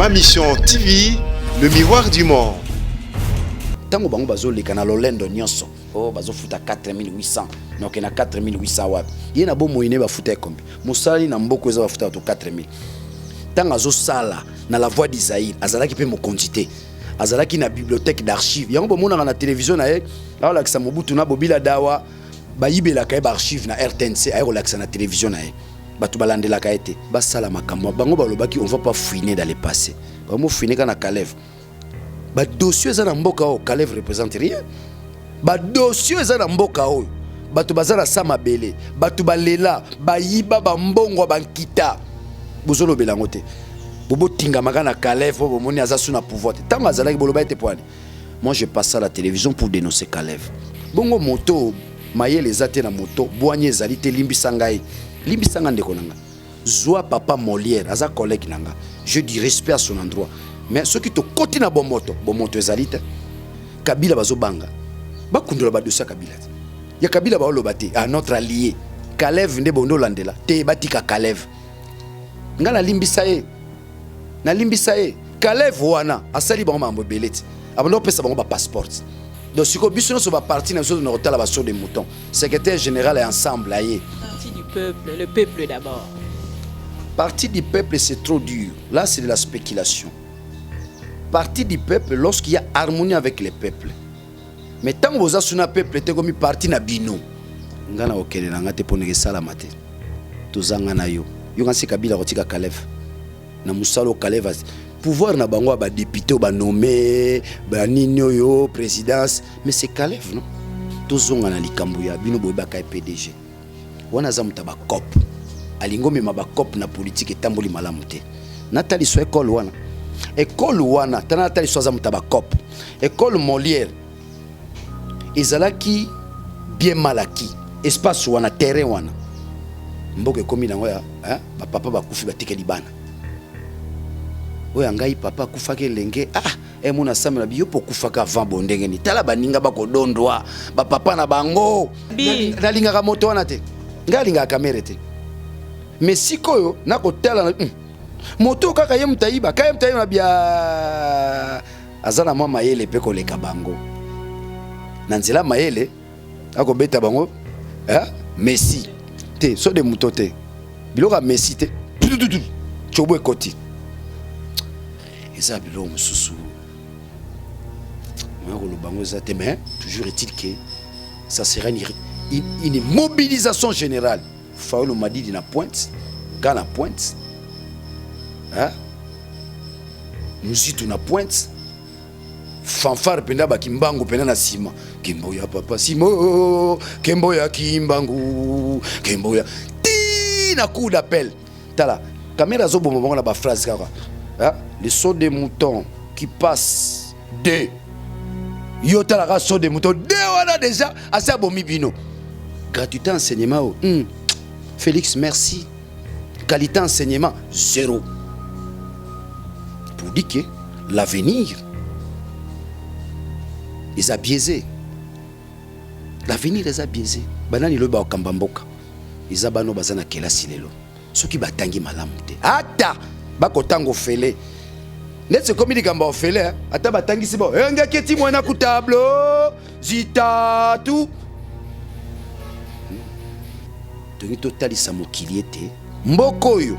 Ma Mission TV, le miroir du monde. Ntango bango bazoleka na lolendo nyonso, oh, bazofuta 4800, noke na 4800 wapi? Ye na bomoi ne bafuta ye kombi? Mosali na mboka eza bafuta bato 4000. Ntango azosala na La Voix du Zaïre, azalaki mpe mokonzi te, azalaki na bibliothèque d'archive. Yango bomonaka na télévision na ye aolakisa Mobutu na Bobila Dawa, bayibelaka ye baarchive na RTNC, aye kolakisa na télévision na ye, bato balandelaka ye te. Basala makambo bango balobaki, on va pas fouiner dans le passé. Bamofouiner kaka na Kalev. Badossier eza na mboka oyo, Kalev représente rien. Badossier eza na mboka oyo, bato baza na sa mabele, bato balela, bayiba bambongo ya bankita, bozolobela yango te. Bobotingamaka na Kalev po bomoni aza su na pouvoir te. Ntango azalaki, boloba ete poani. Moi, je passe à la télévision pour dénoncer Kalev. Bongo moto mayele eza te na moto, bwanya ezali te. Limbisa ngai, limbisa nga, ndeko na nga. Zwa papa Molière, aza collègue na nga, je du respect à son endroit, mais soki tokoti na bomoto, bomoto ezali te. Kabila, bazobanga bakundola badossier ya Kabila te, ya Kabila baoloba te. Ah, notre allié Kalev nde bondo olandela te. Batika Kalev, nga nalimbisa ye, nalimbisa ye. Kalev wana asali bango makambo ebele te, abanda kopesa bango bapasseport. Donc sikoyo biso nyonso baparti na biso na kotala basaut de mouton. Secrétaire général ya Ensemble aye. Parti du peuple, le peuple d'abord. Parti du peuple, c'est trop dur. Là, c'est de la spéculation. Parti du peuple, lorsqu'il y a harmonie avec le peuple. Mais tant que vous avez un peuple, te komi parti na bino. Nga na okende na nga te mpo ndenge esalama te. Tozanga na yo. Yo kasi Kabila kotika Kalev. Na mosala Kalev pouvoir na bango ya badéputé oyo banome banini oyo présidence, mais c'est Kalev, non? Tozonga na likambo ya bino, boyebaka ye PDG wana aza moto ya bacope, alingi omema bacope na politike, etamboli malamu te. Nataliso ekole wana, ekole wana tala, nataliso aza moto ya bacope. Ekole Molière ezalaki bien mal acquis, espace wana, terrain wana. Mboka ekomi nango ya bapapa bakufi, batikeli bana. Oyo ya ngai papa akufaki elenge. Ah, emona samela bi yo mpo okufaka avant. Bo ndenge nini? Tala baninga bakodondwa bapapa na bango. Nalingaka moto wana te, ngai alingaka Kamerhe te, mais sikoyo nakotala moto kaka ye moto ayiba, kaka ye moto ayiba bia, aza na mwa mayele mpe koleka bango na nzela mayele, akobeta bango eh? Messi te, saut de mouton te, biloko ya Messi te, tutututu tsobo ekoti. Eza biloko mosusu moya koloba yango eza te, mais toujours est-il que ça sera une mobilisation générale. Fayulu Madidi na pointe, nga na pointe, hein? Muzitu na pointe, fanfare mpenza bakimbangu mpenza na nsima. Kembo ya papa Simo, kembo ya Kimbangu, kembo ya ti na cour d'appel. Tala Kamerhe azoboma bango na baphrase kaka, hein? Le saut de mouton qui passe deux, yo talaka saut de mouton deux wana, déjà asi abomi bino. Gratuité enseignement oyo, Félix merci, qualité enseignement zéro, pour dire que l'avenir eza biaisé, l'avenir eza biaisé. Banani lobi bakokamba mboka? Eza bano baza na kelasi lelo. Soki batangi malamu te, ata bakotanga ofele, neti ekomi likambo ya ofele, ata batangisi bo engeketi mwana ku tableau zitatu. Tongi totalisa mokili ete mboka oyo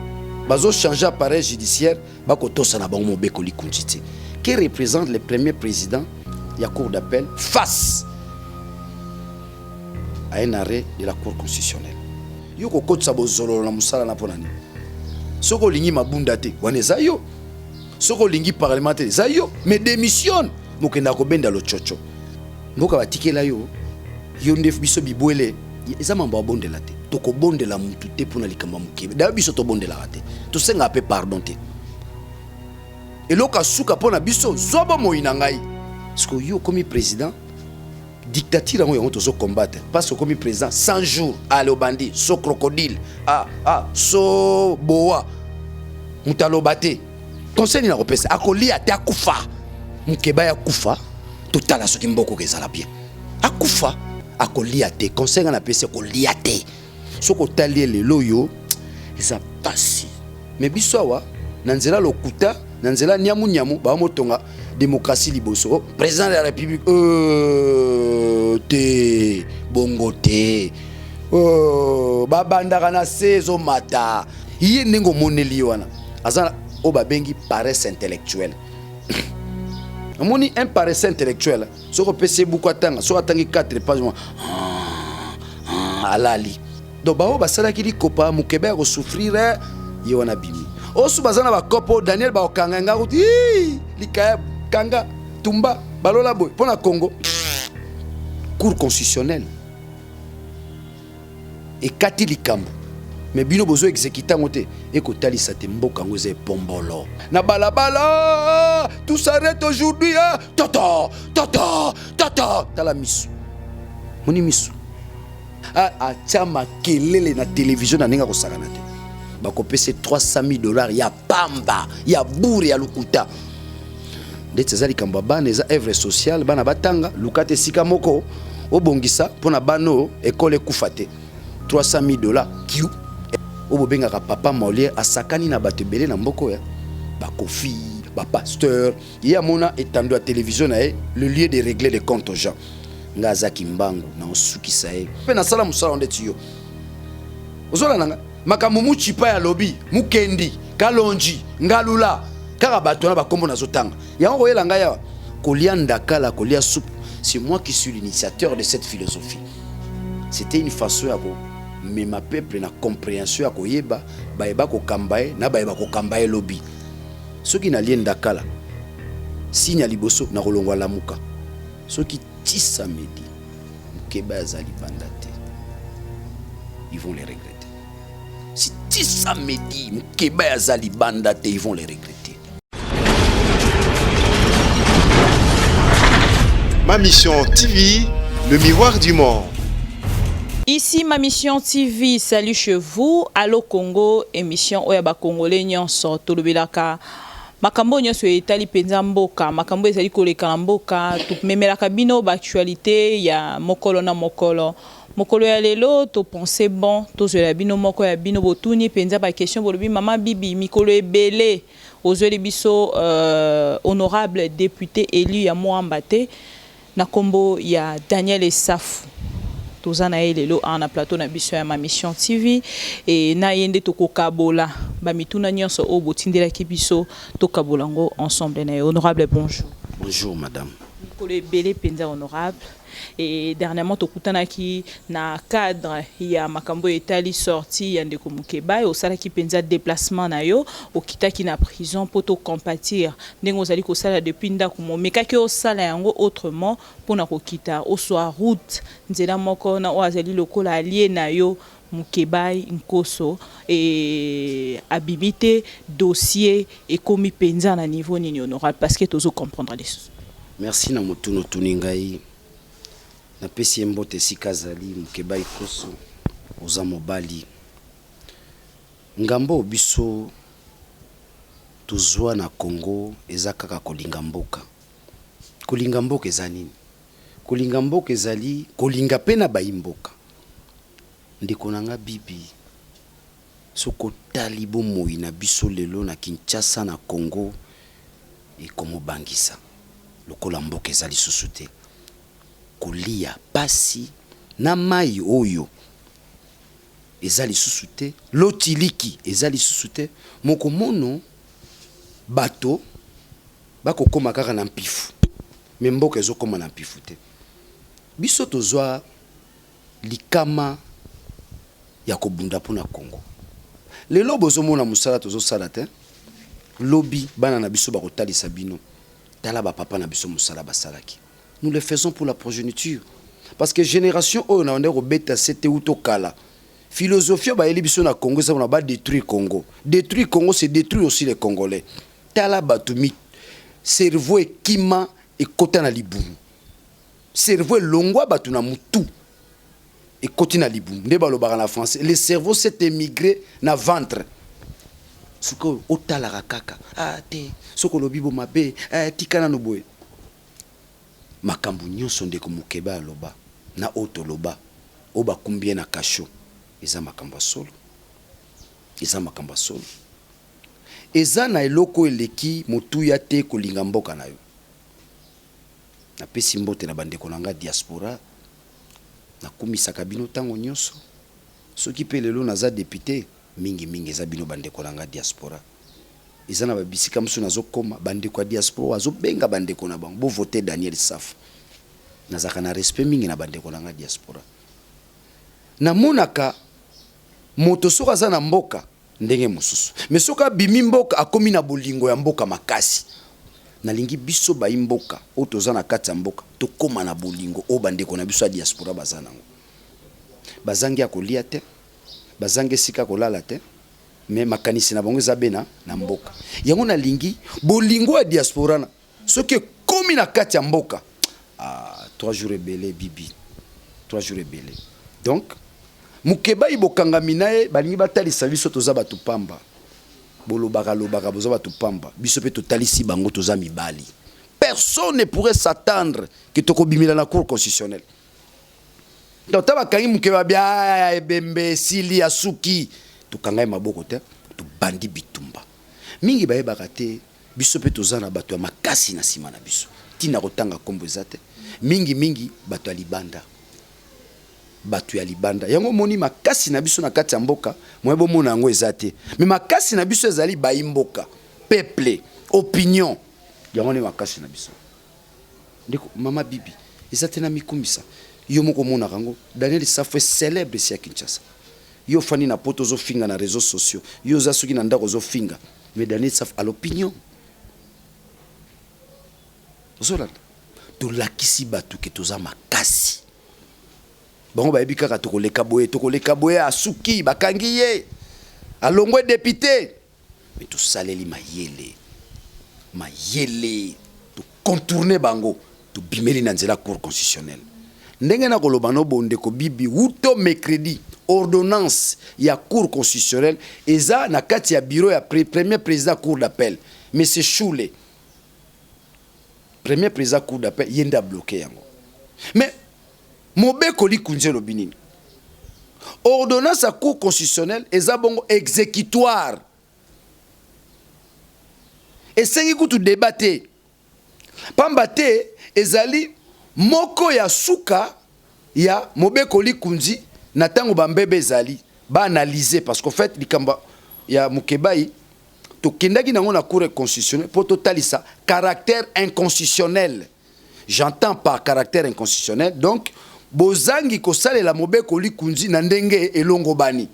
bazochange appareil judiciaire, bakotosa na bango mobeko likunzi te. Qui représente le premier président ya cour d'appel face à un arrêt de la Cour constitutionnelle? Yo kokotisa bozololo na mosala na mpo na nini? Soki olingi mabunda te, wana eza yo. Soki olingi parlement te, eza yo, mais démissionne. Mokenda kobenda lochocho, mboka batikela yo, yo nde biso bibwele. Eza mambo abondela te, tokobondela mutu te mpona likambo ya mokebe. Dayo biso tobondelaka te, tosengaka mpe pardon te. Eloko asuka mpo na biso, zwa bomoi na ngai. Sikoyo yo okomi président, dictature yango, yango tozocombattre, parce okomi président 100 jours, ale obandi saut crocodile, ah, ah, saut boa, moto aloba te. Conseil nini akopesa? Akolia te, akufa mokeba ya kufa. Totala soki mboka ezala bien. Akufa, akolia te. Conseil nga napesi, akolia te. Soki otali ye lelo oyo, eza pasi, mais biso awa na nzela lokuta. Na nzela nyamu nyamu bamotonga démocratie liboso. Oh, président de la République te bongo te. Oh, babandaka na se ezomata. Ye ndenge omoneli ye wana aza oyo babengi paresse intellectuelle. Omoni un paresseux intellectuel, soki opesi ye buku atanga, soki atangi 4 pages, alali. Donc baoyo basalaki likopa mokebe ya kosouffrir ye wana bimi. Osu baza na bakopo Daniel bakokanga nga kuti likaya kanga tumba balola boye mpo na Congo. Cour constitutionnelle ekati likambo, mais bino bozo exécuter yango te, ekotalisa te mboka yango eza epombolo na balabala. Tout s'arrête aujourd'hui, hein? Toto toto toto, tala miso, moni miso atia makelele na télévision na ndenge akosakana te. Bakopesa 300 000 $ ya pamba, ya bure, ya lokuta. Ndeti eza likambo ya bana, eza œuvre sociale, bana batanga, luka te esika moko obongisa mpo na bana oyo ekole ekufa te. 300 000 $ kiu oyo bobengaka papa Molière asakani na bato ebele na mboka oyo, bakofi bapasteur. Ye amona etando ya télévision na ye, le lieu de régler les comptes aux gens. Nga azaki mbangu na osukisa ye mpe nasala mosala ndeti yo ozolanda nga makambo muchipa ya lobi mukendi kalonji ngalula kaka bato wana bakombo nazotanga yango koyela ngai awa kolia ndakala, kolia soupe. C'est moi qui suis l'initiateur de cette philosophie. C'était une façon ya komema peuple na compréhension ya koyeba bayeba kokamba ye na bayeba kokamba ye lobi. Soki nalie ndakala, signe ya liboso na kolongwa Lamuka. Soki ti samedi mokeba aza libanda te, ils vont les regretter. Si ti samedi mokeba aza libanda te, ils vont les regretter. Ma Mission TV, le miroir du monde. Ici Ma Mission TV, salut chez vous. Allo Congo, émission oyo ba Congolais nyonso tolobelaka makambo nyonso etali mpenza mboka, makambo ezali koleka na mboka, tomemelaka bino baactualité ya mokolo na mokolo. Mokolo ya lelo topense bon tozwela bino moko ya bino botuni mpenza baquestion, bolobi: "Mama Bibi, mikolo ebele ozweli biso honorable député élu ya Mont-Amba te na nkombo ya Daniel Esafu." Toza na ye lelo awa na plateau na biso ya Ma Mission TV e na ye nde tokokabola bamituna nyonso oyo botindelaki biso, tokabola yango ensemble na ye. Honorable, bonjour. Bonjour, madame. Mikolo ebele mpenza, honorable. Et dernièrement tokutanaki na cadre ya makambo etali sortie ya ndeko Mokeba. Osalaki mpenza déplacement na yo, okitaki na prison mpo tocompatir ndenge ozali kosala depuis ndako. Momekaki osala yango autrement mpona kokita oswa route nzela moko na oyo azali lokola allié na yo Mokebai Nkoso e abimi te. Dossier ekomi mpenza na niveau nini, honorable? Parce que tozo comprendre lisusu. Merci na motuna otuni ngai. Napesi ye mbote esika azali. Mokebai Koso, oza mobali. Ngambo oyo biso tozwa na Congo eza kaka kolinga mboka. Kolinga mboka eza nini? Kolinga mboka ezali kolinga mpe na bayi mboka. Ndeko na nga Bibi, soki otali bomoi na biso lelo na Kinshasa, na Congo, ekomobangisa lokola mboka eza lisusu te. Kolia pasi na mai oyo eza lisusu te, lotiliki eza lisusu te. Mokomono bato bakokóma kaka na mpifu, me mboka ezokóma na mpifu te. Biso tozwa likama ya kobunda mpona Congo. Lelo bozomona mosala tozosala te, lobi bana na biso bakotalisa bino: "Tala bapapa na biso, mosala basalaki." Nous le faisons pour la progéniture, parce que génération oyo na bande kobeta sete uto kala, philosophie oyo bayeli biso na Congo eza mpona badétruire Congo. Détruire Congo, c'est détruire aussi les Congolais. Tala bato mi cerveau ekima, ekota na libumu. Cerveau elongwa bato na mutu, ekoti na libumu. Nde balobaka na français: "Le cerveau s'est émigré na ventre." Sikoyo otalaka kaka, ah te, soki olobi bo mabe, eh, tika nano boye. Makambo nyonso ndeko Mokeba aloba na oyo toloba, oyo bakumbi ye na kasho, eza makambo ya solo, eza makambo ya solo. Eza na eloko eleki motuya te kolinga mboka na yo. Napesi mbote na bandeko na nga diaspora, nakumisaka bino tango nionso. Soki pe lelo naza depute, mingi mingi eza bino bandeko na nga diaspora. Eza na ba bisika mosusu nazo koma, bandeko ya diaspora bazo benga bandeko na bango, bo voter Daniel Safu. Nazalaka na respect mingi na bandeko na nga diaspora. Namonaka moto soki aza na mboka ndenge mosusu, mais soki abimi mboka akomi na bolingo ya mboka makasi. Nalingi biso bayi mboka oyo toza na kati ya mboka tokoma na bolingo oyo bandeko na biso ya diaspora baza nango. Bazangi ya kolia te, bazangi esika ya kolala te, mais makanisi na bango eza be na mboka. Yango nalingi bolingo ya diaspora na soki ekomi na kati ya mboka, ah, 3 jours ebele bibi, 3 jours ebele. Donc Mukebayi bokangami na ye balingi batalisa biso toza batu pamba. Bolobaka lobaka boza batu pamba, biso pe totalisi bango toza mibali. Personne ne pourrait s'attendre que tokobimela na cour constitutionnelle. Donc ta bakangi Mukeba bia ebembe esili asuki, tokanga ye maboko te, tobandi bitumba. Mingi bayebaka te biso pe toza na bato ya makasi na sima na biso. Tina kotanga kombo eza te. Mingi mingi bato ya libanda. Bato ya libanda. Yango omoni makasi na biso na kati ya mboka, moyen bomona yango eza te. Mais makasi na biso ezali bayi mboka, peuple, opinion. Yango nde makasi na biso. Ndeko mama Bibi, eza te na mikumisa. Yo moko omonaka yango. Daniel Safu est celebre ici à Kinshasa. Yo ofandi na poto ozo finga na reseaux sociaux. Yo oza soki na ndako ozo finga. Mais Daniel Safu a l'opinion. Ozolanda? Tolakisi batu ke toza makasi. Bango bayebi kaka tokoleka boye, tokoleka boye, asuki, bakangi ye. Alongwe depute. Mais tosaleli mayele. Mayele. To contourner bango. Tobimeli na nzela cour constitutionnelle. Ndenge na koloba no bo ndeko Bibi, wuto mercredi, ordonnance ya cour constitutionnelle eza na kati ya bureau ya premier president cour d'appel, monsieur Shule. Premier president cour d'appel ye nde a bloquer yango. Mais mobeko likunzi elobi nini? Ordonnance ya cour constitutionnelle eza bongo exécutoire. Esengi kutu debat te. Pamba te ezali moko ya suka ya mobeko likunzi na tango ba mbebe ezali ba analyser parce qu'au fait likambo ya Mukebayi tokendaki nango na cour constitutionnelle po totalisa caractère inconstitutionnel. J'entends par caractère inconstitutionnel donc bozangi kosalela mobeko likunzi na ndenge elongobani.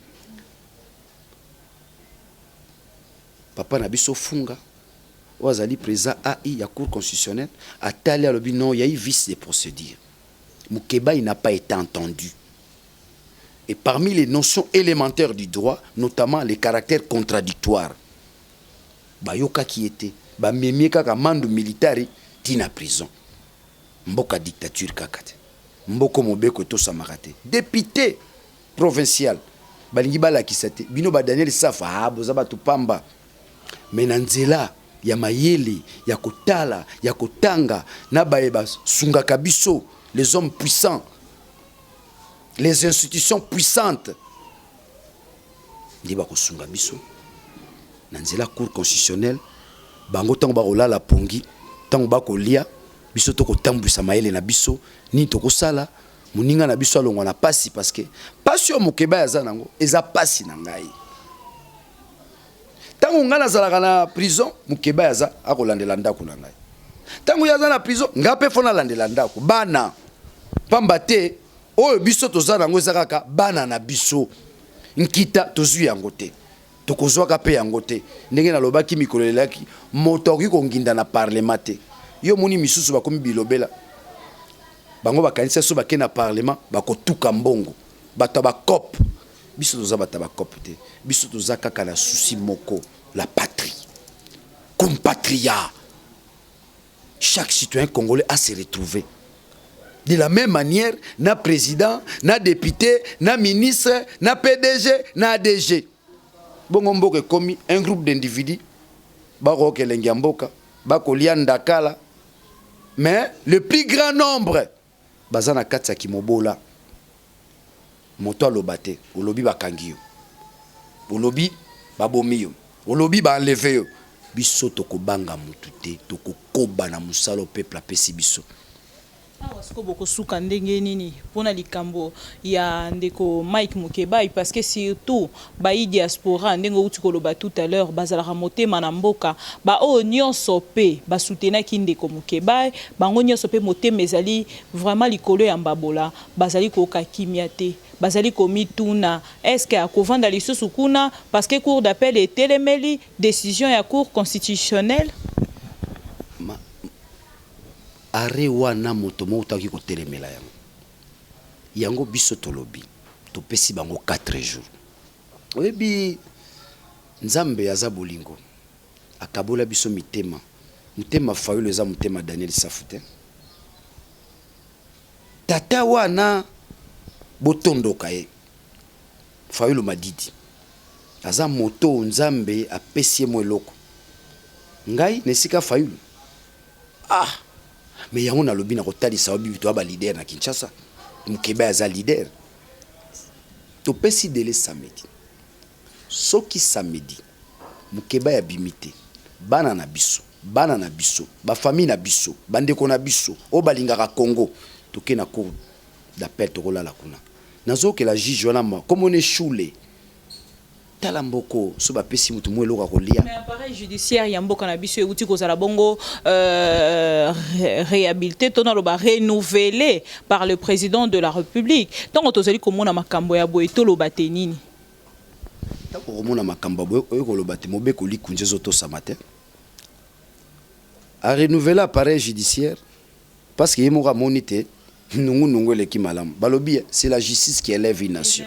Papa na biso Funga oyo azali president AI ya cour constitutionnelle atali alobi non il ya eu vice de procedure. Mukebayi n'a pas ete entendu et parmi les notions elementaires du droit notamment le caractère contradictoire bayokaki ye te bamemi ye kaka mandu militari ti na prison. Mboka dictature kaka te. Mboko mobeko etosamaka te. Depute provincial balingi balakisa te bino ba Daniel Safu ah boza batu pamba mais na nzela ya mayele ya kotala ya kotanga na baye basungaka biso les hommes puissants les institutions puissantes nde bakosunga biso na nzela cour constitutionnelle bango ntango bakolala pongi ntango bakolia biso tokotambwisa mayele na biso nini tokosala Moninga na biso alongwa na pasi parce que pasi oyo Mukebayi aza nango eza pasi na ngai. Tango ngai nazalaka na prison, Mukebayi aza akolandela ndako na ngai. Tango ye aza na prison, ngai pe faut nalandela ndako bana. Pamba te oyo biso toza nango eza kaka bana na biso. Nkita tozui yango te. Tokozwaka pe yango te. Ndenge nalobaki mikolo elelaki, moto akoki konginda na parlement te. Yo omoni misusu bakomi bilobela. Bango bakanisi soki bake na parlement bakotuka mbongo. Bato ya ba coop. Biso toza bato ya ba coop te. Biso toza kaka na souci moko, la patrie. Cum patria. Chaque citoyen congolais a se retrouver. De la même manière, na président, na député, na ministre, na PDG, na ADG. Bongo mboka ekomi un groupe d'individus bakoyoka elengi ya mboka, bakolia ndakala, mais le plus grand nombre baza na kati ya kimobola. Moto aloba te, olobi bakangi yo, olobi babomi yo. Olobi ba enlever yo. Biso tokobanga mutu te, tokokoba na mosala oyo peuple apesi biso. Awa sikoyo bokosuka ndenge nini pona likambo ya ndeko Mike Mukebayi parce que surtout bayi diaspora ndenge owuti koloba tout à l'heure bazalaka motema na mboka ba oyo nionso pe ba soutenaki ndeko Mukebayi bango nionso pe motema ezali vraiment likolo ya mbabola bazali koyoka kimia te bazali komituna est ce que akovanda lisusu kuna parce que cour d'appel etelemeli decision ya cour constitutionnelle? Ma Arret wana moto moko te akoki kotelemela yango. Yango biso tolobi topesi bango 4 jours. Oyebi Nzambe aza bolingo akabola biso mitema. Motema Fayulu eza motema Daniel Safu te. Tata wana botondoka ye. Fayulu Madidi aza moto oyo Nzambe apesi ye mwa eloko. Ngai na esika Fayulu Ah! Mais yango nalobi nakotalisa yo bibi toza ba leader na Kinshasa. Mukebayi aza leader. Topesi delai samedi. Soki samedi Mukebayi abimi te, bana na biso, bana na biso, ba famille na biso, ba ndeko na biso oyo balingaka Congo, toke na cour d'appel tokolala kuna. Nazokela juge wana ma kombo ne Shule. Tala mboko oyo soki bapesi mutu mua eloko ya kolia. Mais appareil judiciaire ya mboka na biso ewuti kozala bongo rehabilite to naloba renouvele par le president de la republique. Tango tozali komona makambo ya boye toloba te nini? Tango okomona makambo ya boye oye koloba te mobeko likunzi ezo tosama te. A renouveler appareil judiciaire parce que ye moko amoni te nungu nungu eleki malamu. Balobi c'est la justice qui elève une nation.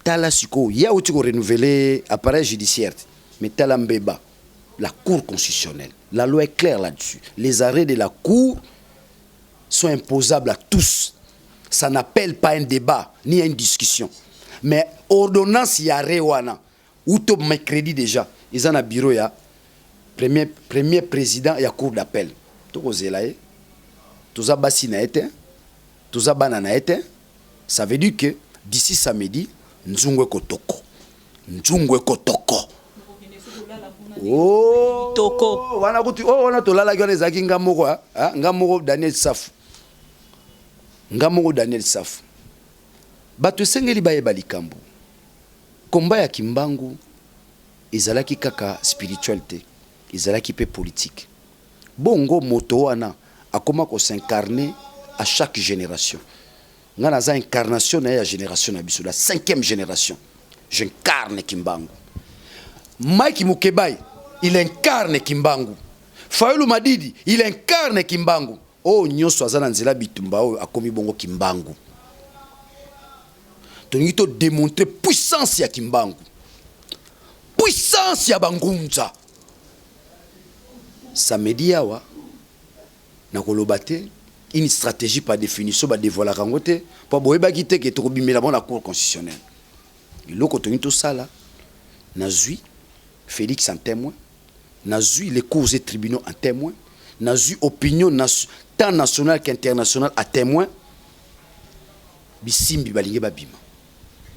Tala sikoyo ye awuti ko renouveler appareil judiciaire te mais tala mbeba la cour constitutionnelle la loi est claire là dessus les arrets de la cour sont imposables à tous ça n'appelle pas un débat ni une discussion mais ordonnance ya arrêt wana uto mercredi déjà eza na bureau ya premier, premier président ya cour d'appel tokozela ye toza basi na ye te toza bana na ye te. Ça veut dire que d'ici samedi nzungu ekotoko nzungu ekotoko. Oh, toko wana kutu oh, wana tolalaki wana ezalaki nga moko ah, ah, nga moko Daniel Safu nga moko Daniel Safu bato esengeli bayeba likambo komba ya Kimbangu ezalaki kaka spirituel te ezalaki pe politique Bongo moto wana akoma ko s'incarner à chaque generation. Nga naza incarnation na ye ya generation na biso, la cinquième generation. J'incarne Kimbangu. Mike Mukebayi, il incarne Kimbangu. Fayulu Madidi, il incarne Kimbangu. Oyo nyoso aza na nzela bitumba oyo akomi bongo Kimbangu. Tolingi to demontrer puissance ya Kimbangu. Puissance ya bangunza. Samedi awa nakoloba te une stratégie par définition ba dévoilaka yango te po boyebaki te ke tokobimela bango na cour constitutionnelle. Eloko tolingi tosala, nazui Felix en témoin, nazui les cours et tribunaux en témoin, nazui opinion tant nationale qu'internationale à témoin, bisimbi balingi babima.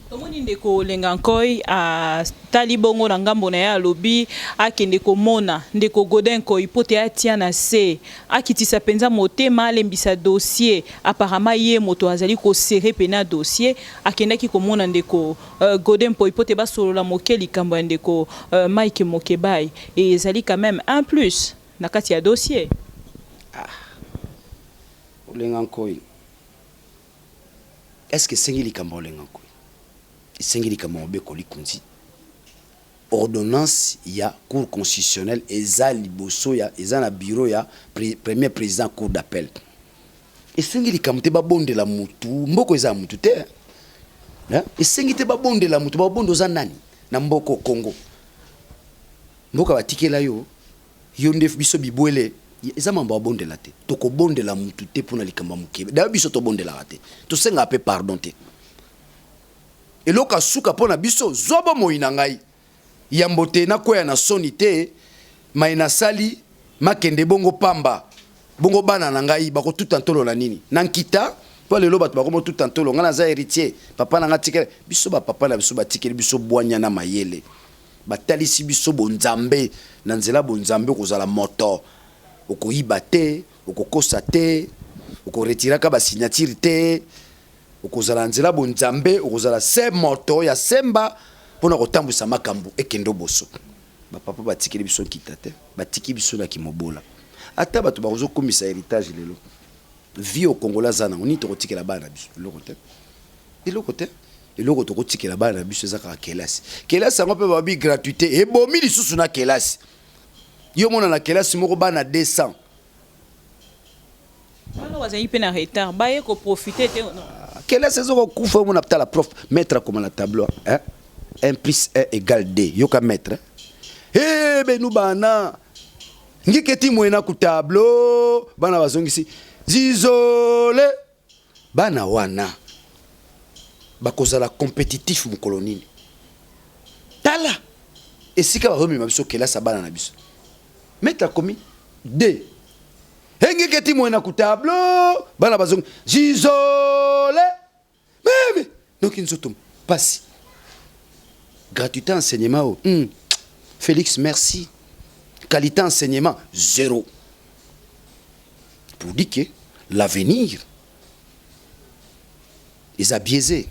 Tomoni ndeko Olenga Nkoy atali bongo na ngambo na ye alobi akende komona ndeko Godin Nkoy mpo te atia na se, akitisa penza motema, alembisa dossier. Apparemment ye moto azali ko serrer pena dossier. Akendaki komona ndeko Godin Mpoy mpo te basolola moke likambo ya ndeko Mike Mokebay. Et ezali quand meme un plus na kati ya dossier. Ah! Olenga Nkoy. Est ce que esengi likambo ya Olenga Nkoy? Esengi likambo ya mobeko likonzi? Ordonnance ya cour constitutionnelle eza liboso ya eza na bureau ya premier president cour d'appel. Esengi likambo te babondela mutu, mboko eza ya mutu te. Hein? Esengi te babondela mutu, babonda oza nani na mboko Congo? Mboka batikela yo Yo nde biso bibwele eza mambo ya bondela te. Tokobondela mutu te pona likambo ya moke. D'ailleurs biso tobondelaka te. Tosengaka pe pardon te. Eloko ya suka pona biso, zwa bomoi na ngai. Yambo te nakweya na soni te, maye nasali makende bongo pamba. Bongo bana na ngai bakotuta ntolo na nini? Na nkita? Po lelo bato bakomi kotuta ntolo, ngai naza heritier, papa na ngai atikela biso, ba papa na biso batikeli biso bwanya na mayele. Batalisi biso bonzambe. Na nzela bonzambe okozala moto, okoyiba te, okokosa te, okoretiraka basignature te, okozala na nzela bonzambe, okozala se moto ya semba mpona kotambwisa makambo ekende boso. Bapapa batikeli biso nkita te, batiki biso na kimobola. Ata bato bakozokomisa héritage lelo, vie au Congolais aza nango nini? Tokotikela bana na biso eloko te, eloko te. Eloko tokotikela bana na biso eza kaka kelasi. Kelasi yango mpe babi gratuité ebomi lisusu na kelasi. Yo mona na kelasi moko bana 200. Bana bazali mpe na retard, baye koprofite te, non. Kelasi ezokokufa. Omona, tala, prof, maître akoma na tableau, hein? 1 plus 1 égale 2. Yoka maître, hey, benu bana ngiketi mwena ku tableau. Bana bazongisi zizole. Bana wana bakozala compétitif mokolo nini? Tala esika bazomema biso kelasi ya bana na biso. Maître akomi 2, engeketi mwena ku tableau, bana bazongi zizole meme noki nzoto pasi. Gratuité enseignement oyo, Félix merci. Qualité enseignement zéro, pour dire que l'avenir eza biaisé,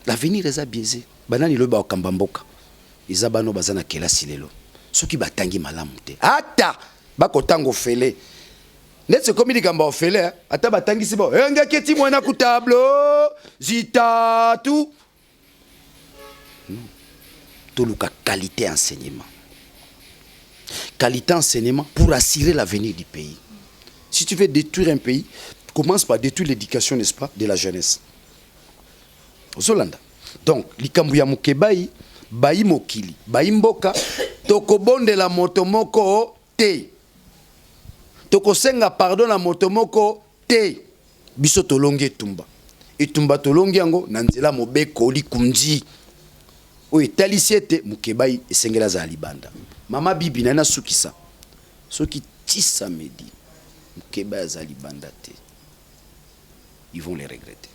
l'avenir eza biaisé. Banani lobi bakokamba mboka? Eza bana oyo baza na kelasi lelo. Soki batangi malamu te, ata bakotanga ofele, ndeti ekomi likambo ya ofele, ata batangisi bo engeki eti mwana ku tableau zitatu, non. Toluka qualité enseignement, qualité enseignement pour assurer l'avenir du pays. Si tu veux détruire un pays, commence par détruire l'éducation, n'est-ce pas, de la jeunesse. Ozolanda? Donc likambo ya Mokebai, bayi mokili, bayi mboka, tokobondela moto moko te, tokosenga pardon na moto moko te. Biso tolongi etumba. Etumba tolongi yango na nzela mobeko likunzi oyo etalisi ete Mokebai esengeli azala libanda. Mama Bibi naye, nasukisa: soki ti samedi Mokebai aza libanda te, ils vont les regretter.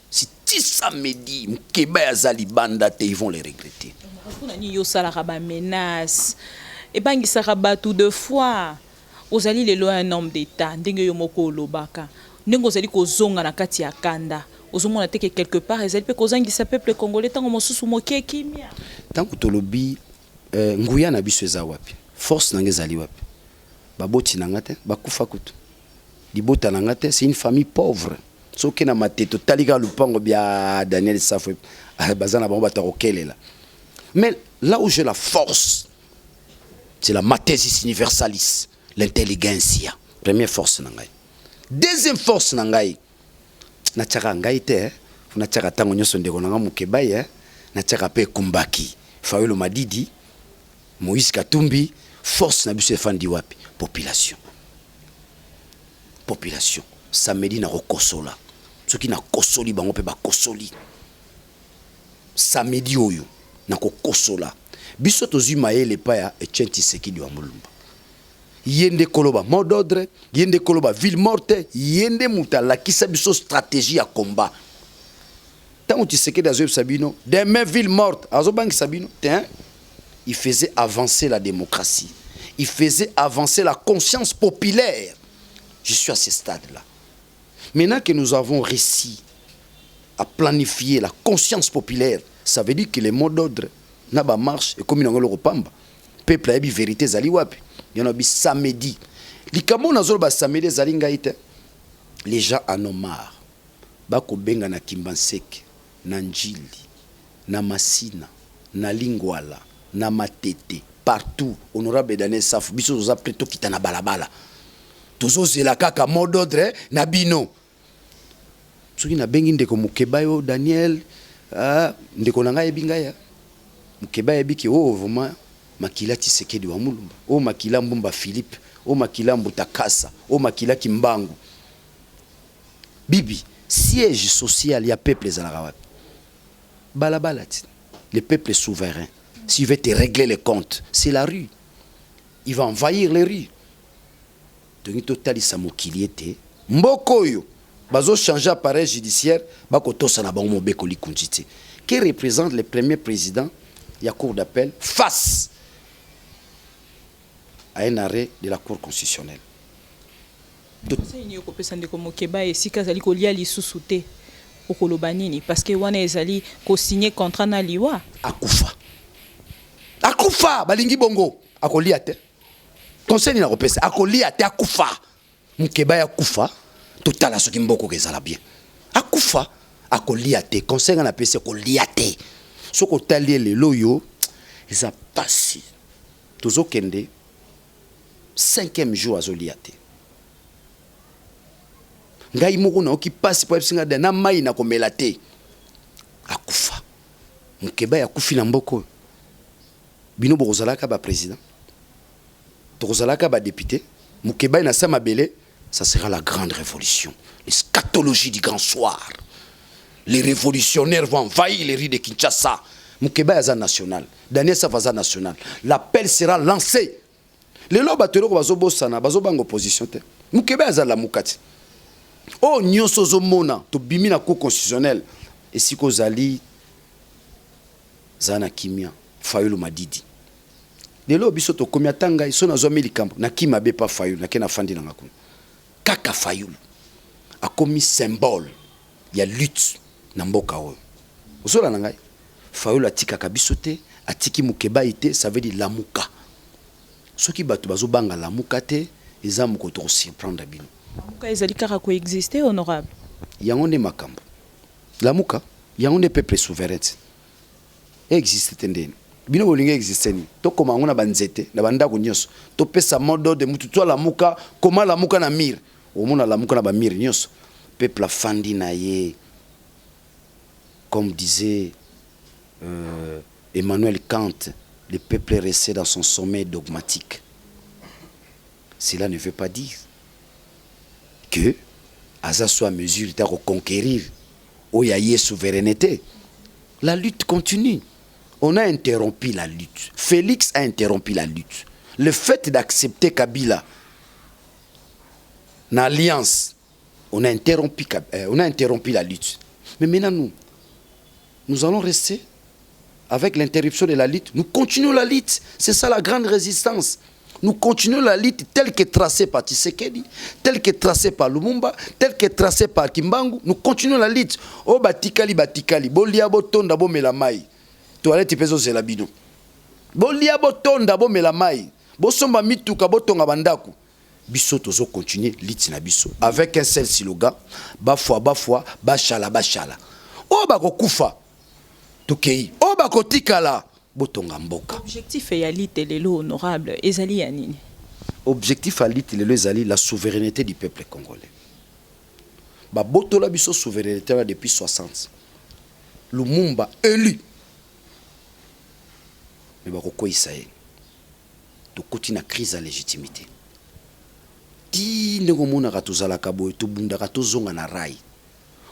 Si ti samedi Mokebai aza libanda te, ils vont les regretter. Mpona nini yo osalaka bamenace, ebangisaka bato? De fois ozali lelo un homme d'état, ndenge yo moko olobaka, ndenge ozali kozonga na kati ya kanda, ozomona te ke quelque part ezali mpe kozangisa peuple congolais ntango mosusu moke kimia? Ntango tolobi nguya na biso eza wapi, force na nga ezali wapi? Baboti na nga te, bakufa kutu. Libota na nga te, c'est une famille pauvre. Soki na Matete, totali kaka lupango bia Daniel Safo, baza na bango bato ya kokelela. Mais là où j'ai la force, c'est la mathesis universalis, l'intelligentsia. Première force na ngai. Deuxième force na ngai, natiaka ngai te, natiaka ntango nyonso ndeko na ngai Mokebai, natiaka mpe ekumbaki Fayulu Madidi, Moïse Katumbi. Force na biso efandi wapi? Population, population. Samedi nakokosola. Soki nakosoli bango mpe bakosoli, samedi oyo nakokosola. Biso tozwi mayele epai ya Etienne Tshisekedi wa Mulumba. Ye nde koloba mot d'ordre, ye nde koloba ville morte, ye nde moto alakisa biso stratégie ya combat. Ntango Tshisekedi azoyebisa bino demain ville morte, azobangisa bino te. Il faisait avancer la démocratie, il faisait avancer la conscience populaire. Je suis à ce stade là maintenant que nous avons réussi à planifier la conscience populaire. Ça veut dire que les mots d'ordre na bamarche ekomi nango eloko pamba. Peuple ayebi vérité ezali wapi. Yana bi samedi, likambo nazoloba samedi ezali ngai te. Les gens en ont marre. Bakobenga na Kimbanseke, na Njili, na Masina, na Lingwala, na Matete, partout. Honorable Daniel Safu, biso toza prêt, tokita na balabala. Tozozela kaka mot d'ordre na bino. Soki nabengi ndeko Mokeba, yo Daniel, ah, ndeko na ngai ayebi ngai. Mokeba ayebi ke oyo vraiment makila Tshisekedi wa Mulumba, oyo makila Mbumba Philippe, oyo makila Mbuta Kasa, oyo makila Kimbangu. Bibi, siège social ya peuple ezalaka wapi? Balabala ti. Le peuple est souverain. S'il veut te régler les comptes, c'est la rue. Il va envahir les rues. Tongi totalisa mokili ete mboka oyo bazochange appareil judiciaire, bakotosa na bango mobeko likunzi te. Que représente le premier président? ya Cour d'appel face à un arrêt de la Cour constitutionnelle. Conseil nini okopesa ndeko Mokeba esika azali kolia lisusu te? Okoloba nini? Parce que wana ezali kosigner contrat na liwa. Akufa, akufa. Balingi bongo, akolia te. Conseil nini akopesa? Akolia te, akufa. Mokeba ya kufa, totala soki mboka ezala bien. Akufa, akolia te. Conseil nga napesi, akolia te. Soki otali ye lelo oyo, eza pasi. Tozokende cinquième jour, azolia te. Ngai moko nayoki mpasi mpo ayebisi ngai na mai na komela te. Akufa. Mokeba akufi na mboka oyo, bino bokozalaka baprésident, tokozalaka badéputé. Mokeba na sa mabele, ça sera la grande révolution, l'eschatologie du grand soir. Les révolutionnaires vont envahir les rues de Kinshasa. Mokeba aza national, Daniel Safa aza national. L'appel sera lancé. Lelo bato eloko bazobosana, bazobanga opposition te. Mokeba aza Lamuka ti oyo nyonso ozomona. Tobimi na Cour constitutionnelle. Esika ozali, zala na kimia. Fayulu Madidi, lelo biso tokomi, ata ngai so nazwami likambo, nakima be pa Fayulu, nake nafandi nanga kuna. Kaka Fayulu akomi symbole ya lutte na mboka oyo. Ozola na ngai, Fayulu atikaka biso te, atiki Mokebai te. Ça veut dire Lamuka, soki bato bazobanga Lamuka te, eza moko tokosurprendre bino. Lamuka ezali kaka koexiste, honorable? Yango nde makambo. Lamuka yango nde peuple souverain te. Existe te ndeni bino bolingi existe nini? Tokoma yango na banzete na bandako nyonso, topesa mot d'ordre: mutu to alamuka, koma Lamuka na mur. Omona Lamuka na bamur nyonso. Peuple afandi na ye. Comme disait Emmanuel Kant, le peuple est resté dans son sommeil dogmatique. Cela ne veut pas dire que aza so à mesure ta reconquérir oyo aye souveraineté. La lutte continue. On a interrompu la lutte, Félix a interrompu la lutte. Le fait d'accepter Kabila na alliance, on a interrompu la lutte. Mais maintenant, nous, nous allons rester avec l'interruption de la lutte. Nous continuons la lutte. C'est ça la grande résistance. Nous continuons la lutte telle que tracée par Tshisekedi, telle que tracée par Lumumba, telle que tracée par Kimbangu. Nous continuons la lutte. Oh batikali, batikali, bolia botonda, bomela mai. Toilette pezo zela bino. Bolia botonda, bomela mai. Bosomba mituka, botonga bandako. Biso tozo continuer lutte na biso avec un seul slogan: bafwa bafwa, bashala bashala. Oyo bakokufa, tokei. Oyo bakotikala, botonga mboka. Objectif ya lutte lelo, honorable, ezali ya nini? Objectif ya lutte lelo ezali la souveraineté du peuple congolais. Babotola biso souveraineté wana depuis 60. Lumumba élu, mais bakokweyisa ye. Tokoti na crise ya légitimité. Ti ndenge omonaka tozalaka boye, tobundaka, tozonga na rail.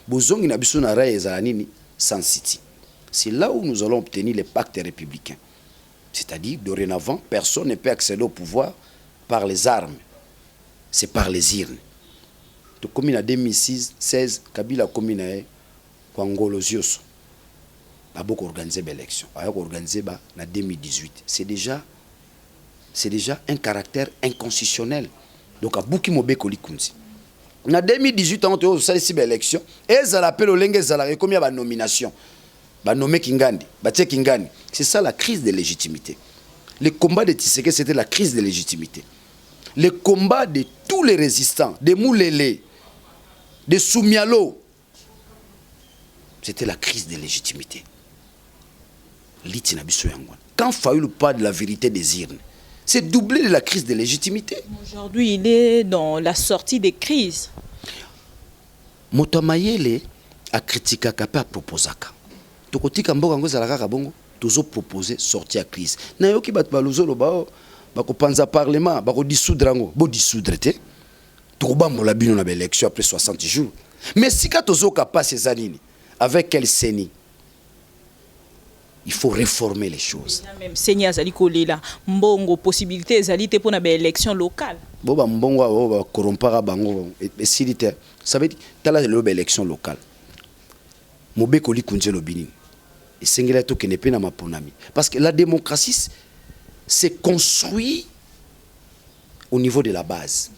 Bozongi na biso na rail ezala nini? Sun City. C'est là où nous allons obtenir le pacte républicain, c'est-à-dire dorénavant personne ne peut accéder au pouvoir par les armes, c'est par les urnes. Tokomi na 2006 16, Kabila akomi na ye kwa ngolo nyonso, babo koorganiser baélection, aya koorganiser ba na 2018. C'est déjà un caractère inconstitutionnel. Donc abuki mobeko likunzi na 2018. Yango toyo tosalisi baélection, ezala mpe lolenge ezalaka, ekomi ya banomination, banome kingandi, batie kingandi. C'est ça la crise de légitimité. Le combat de Tshisekedi, c'était la crise de légitimité. Le combat de tous les résistants, de Moulele, de Soumialo, c'était la crise de légitimité. Lutte na biso yango wana. Quand Fayulu parle de la vérité des urnes, c'est doublé de la crise de légitimité. Aujourd'hui, il est dans la sortie des crises. Moto ya mayele akritikaka mpe aproposaka. Tokotika mboka yango ezala kaka bongo? Tozopropose sortie ya crise. Nayoki bato balozoloba o bakopanza parlement, bakodissoudre yango. Bodissoudre te, tokobambola bino na baélection après 60 jours. Mais sika tozoka mpasi eza nini? Avec quelle CENI? Il faut réformer les choses. Même CENI azali kolela mbongo, possibilité ezali te mpona baélection locale. Bo bambongo awa bakorompaka bango, esili te. Ça veut dire, tala lelo baélection locale, mobeko likunzi elobi nini? Esengeli tokende mpe na maponami, parce que la démocratie se construit au niveau de la base.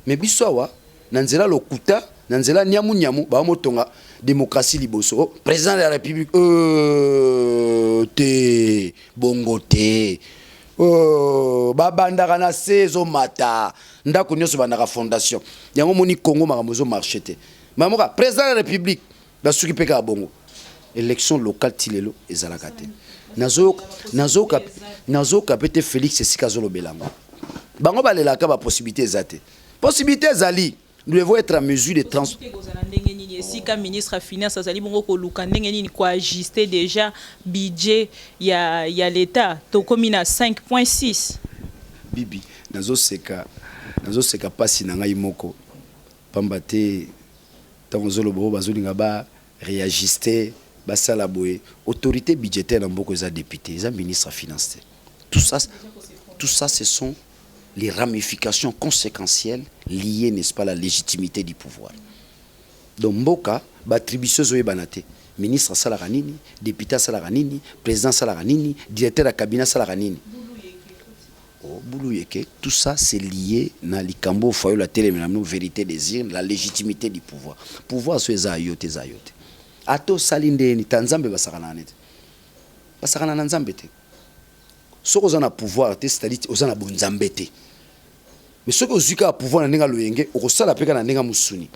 Mais biso awa, na nzela lokuta, na nzela nyamu nyamu, bamotonga démocratie liboso. Oh, président de la République, te bongo te. Oh, babandaka na se, ezomata. Ndako nyonso bandaka fondation. Yango moni Congo makambo ezomarche te. Mamoka président de la République, basuki mpe kaka bongo. Élection locale ti lelo ezalaka te. Nazoyoka mpe te. Félix esika azolobela yango, bango balelaka bapossibilité eza te. Possibilité ezali, nous devons être à mesure de trans Kozala ndenge nini esika ministre ya Finance azali bongo koluka ndenge nini koajuste déjà budget ya l'État? Tokomi na 5.6. Bibi, nazoseka, nazoseka mpasi na ngai moko, pamba te ntango ozoloba oyo, bazolinga ba réajuste, basala boye. Autorité budgétaire na mboka eza député, eza ministre ya Finance te. Tout ça, tout ça, ce sont les ramifications conséquentielles liées, n'est-ce pas, à la légitimité du pouvoir. Donc mboka baattribution ezoyebana te. Ministre asalaka nini? Député asalaka nini? Président asalaka nini? Directeur ya cabinet asalaka nini? Oh, bulu yeke. Tout ça, c'est lié na likambo Fayulu atelemela no, vérité des urnes, la légitimité du pouvoir. Pouvoir so eza yo te, eza yo te. Ata osali ndeni ta, Nzambe basakana na nete, basakana na Nzambe te. Soki oza na pouvoir te, c'est-à-dire oza na bonzambe te. Mais soki ozwi kaka pouvoir na ndenge ya loyenge, okosala mpe kaka na ndenge ya mosuni.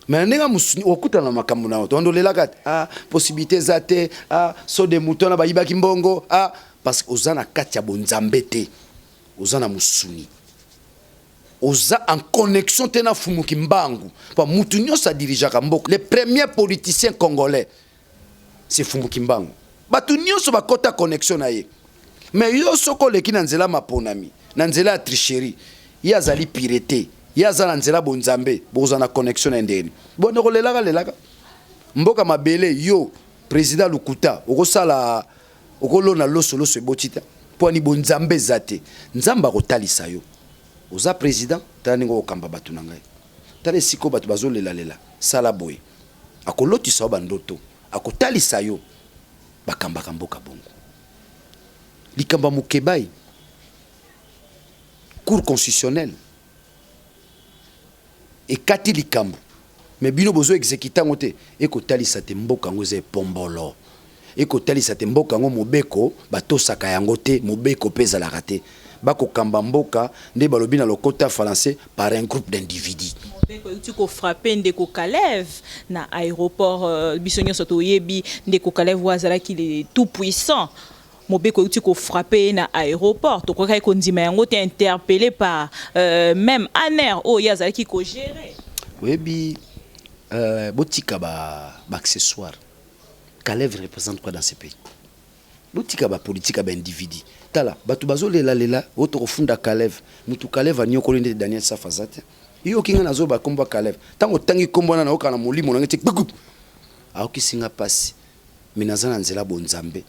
Mais na ndenge ya mosuni, okutana na makambo na yo. Tondo olelaka te: ah, possibilité eza te, ah, saut de mouton na bayibaki mbongo, ah, parce que oza na kati ya bonzambe te, oza na mosuni, oza en connexion te na Fumuki Mbangu. Pa mutu nyonso adirigeaka mboka, le premier politicien congolais, c'est Fumuki Mbangu. Bato nyonso bakɔta connexion na ye. Mais yo, soki oleki na nzela maponami, na nzela ya tricherie, ye azali pire te, ye aza na nzela bonzambe, bokozala na connexion na ye ndeni? Bonde kolelaka lelaka mboka mabele. Yo président lukuta, okosala, okolona loso, loso eboti te. Mpo ani? Bonzambe eza te. Nzambe akotalisa yo: oza président, tala ndenge okokamba bato na ngai, tala esika oyo bato bazolelalela, sala boye. Akolotisa yo bandoto, akotalisa yo bakambaka mboka bongo. Likambo ya mokebai, Cour constitutionnelle ekati likambo, mais bino bozo exécute yango te. Ekotalisa te mboka yango eza epombolo, ekotalisa te mboka yango mobeko batosaka yango te, mobeko mpe ezalaka te. Bakokamba mboka nde balobi na lokota français par un groupe d'individus. Mobeko euti kofrappe ndeko Kalev na aéroport. Biso nyonso toyebi ndeko Kalev oyo azalaki le tout puissant. Mobeko euti kofrappe ye na aéroport, tokokaki kondima yango te, interpellé par même ANR oyo ye azalaki kogérer. Oyebi, botika ba accessoire ba. Kalev représente quoi dans ce pays? Botika bapolitique ya baindividu. Tala bato bazolelalela oyo tokofunda Kalev. Mutu Kalev anyokoli nde Daniel Safa aza te. Yoki nga nazoba kombo ya Kalev, ntango otangi kombo wana, nayoka na molimo nange ti gbugu, aokisinga mpasi. Mais naza na nzela bonzambe,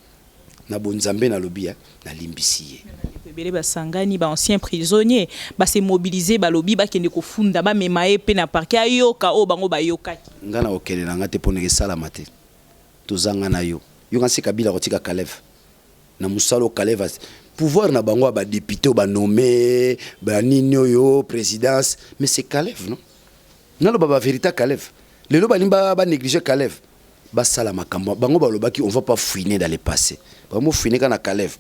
na bonzambe nalobi ya nalimbisi ye. Ebele basangani, baancien prisonnier base mobiliser, balobi bakende kofunda, bamema ye mpe na parquet, ayoka oyo bango bayokaki. Nga na kokende na nga te, mpo ndenge esalama te. Tozanga na yo, yoka nsi Kabila kotika Kalev na mosala oyo. Kalev, pouvoir na bango ya badéputé oyo banome banini oyo présidence, mais c'est Kalev. Non, naloba bavérité. Kalev lelo balingi banéglige Kalev, basala makambo. Bango balobaki: on va pas fouiner dans le passé. Bango fouiner kaka na Kalev.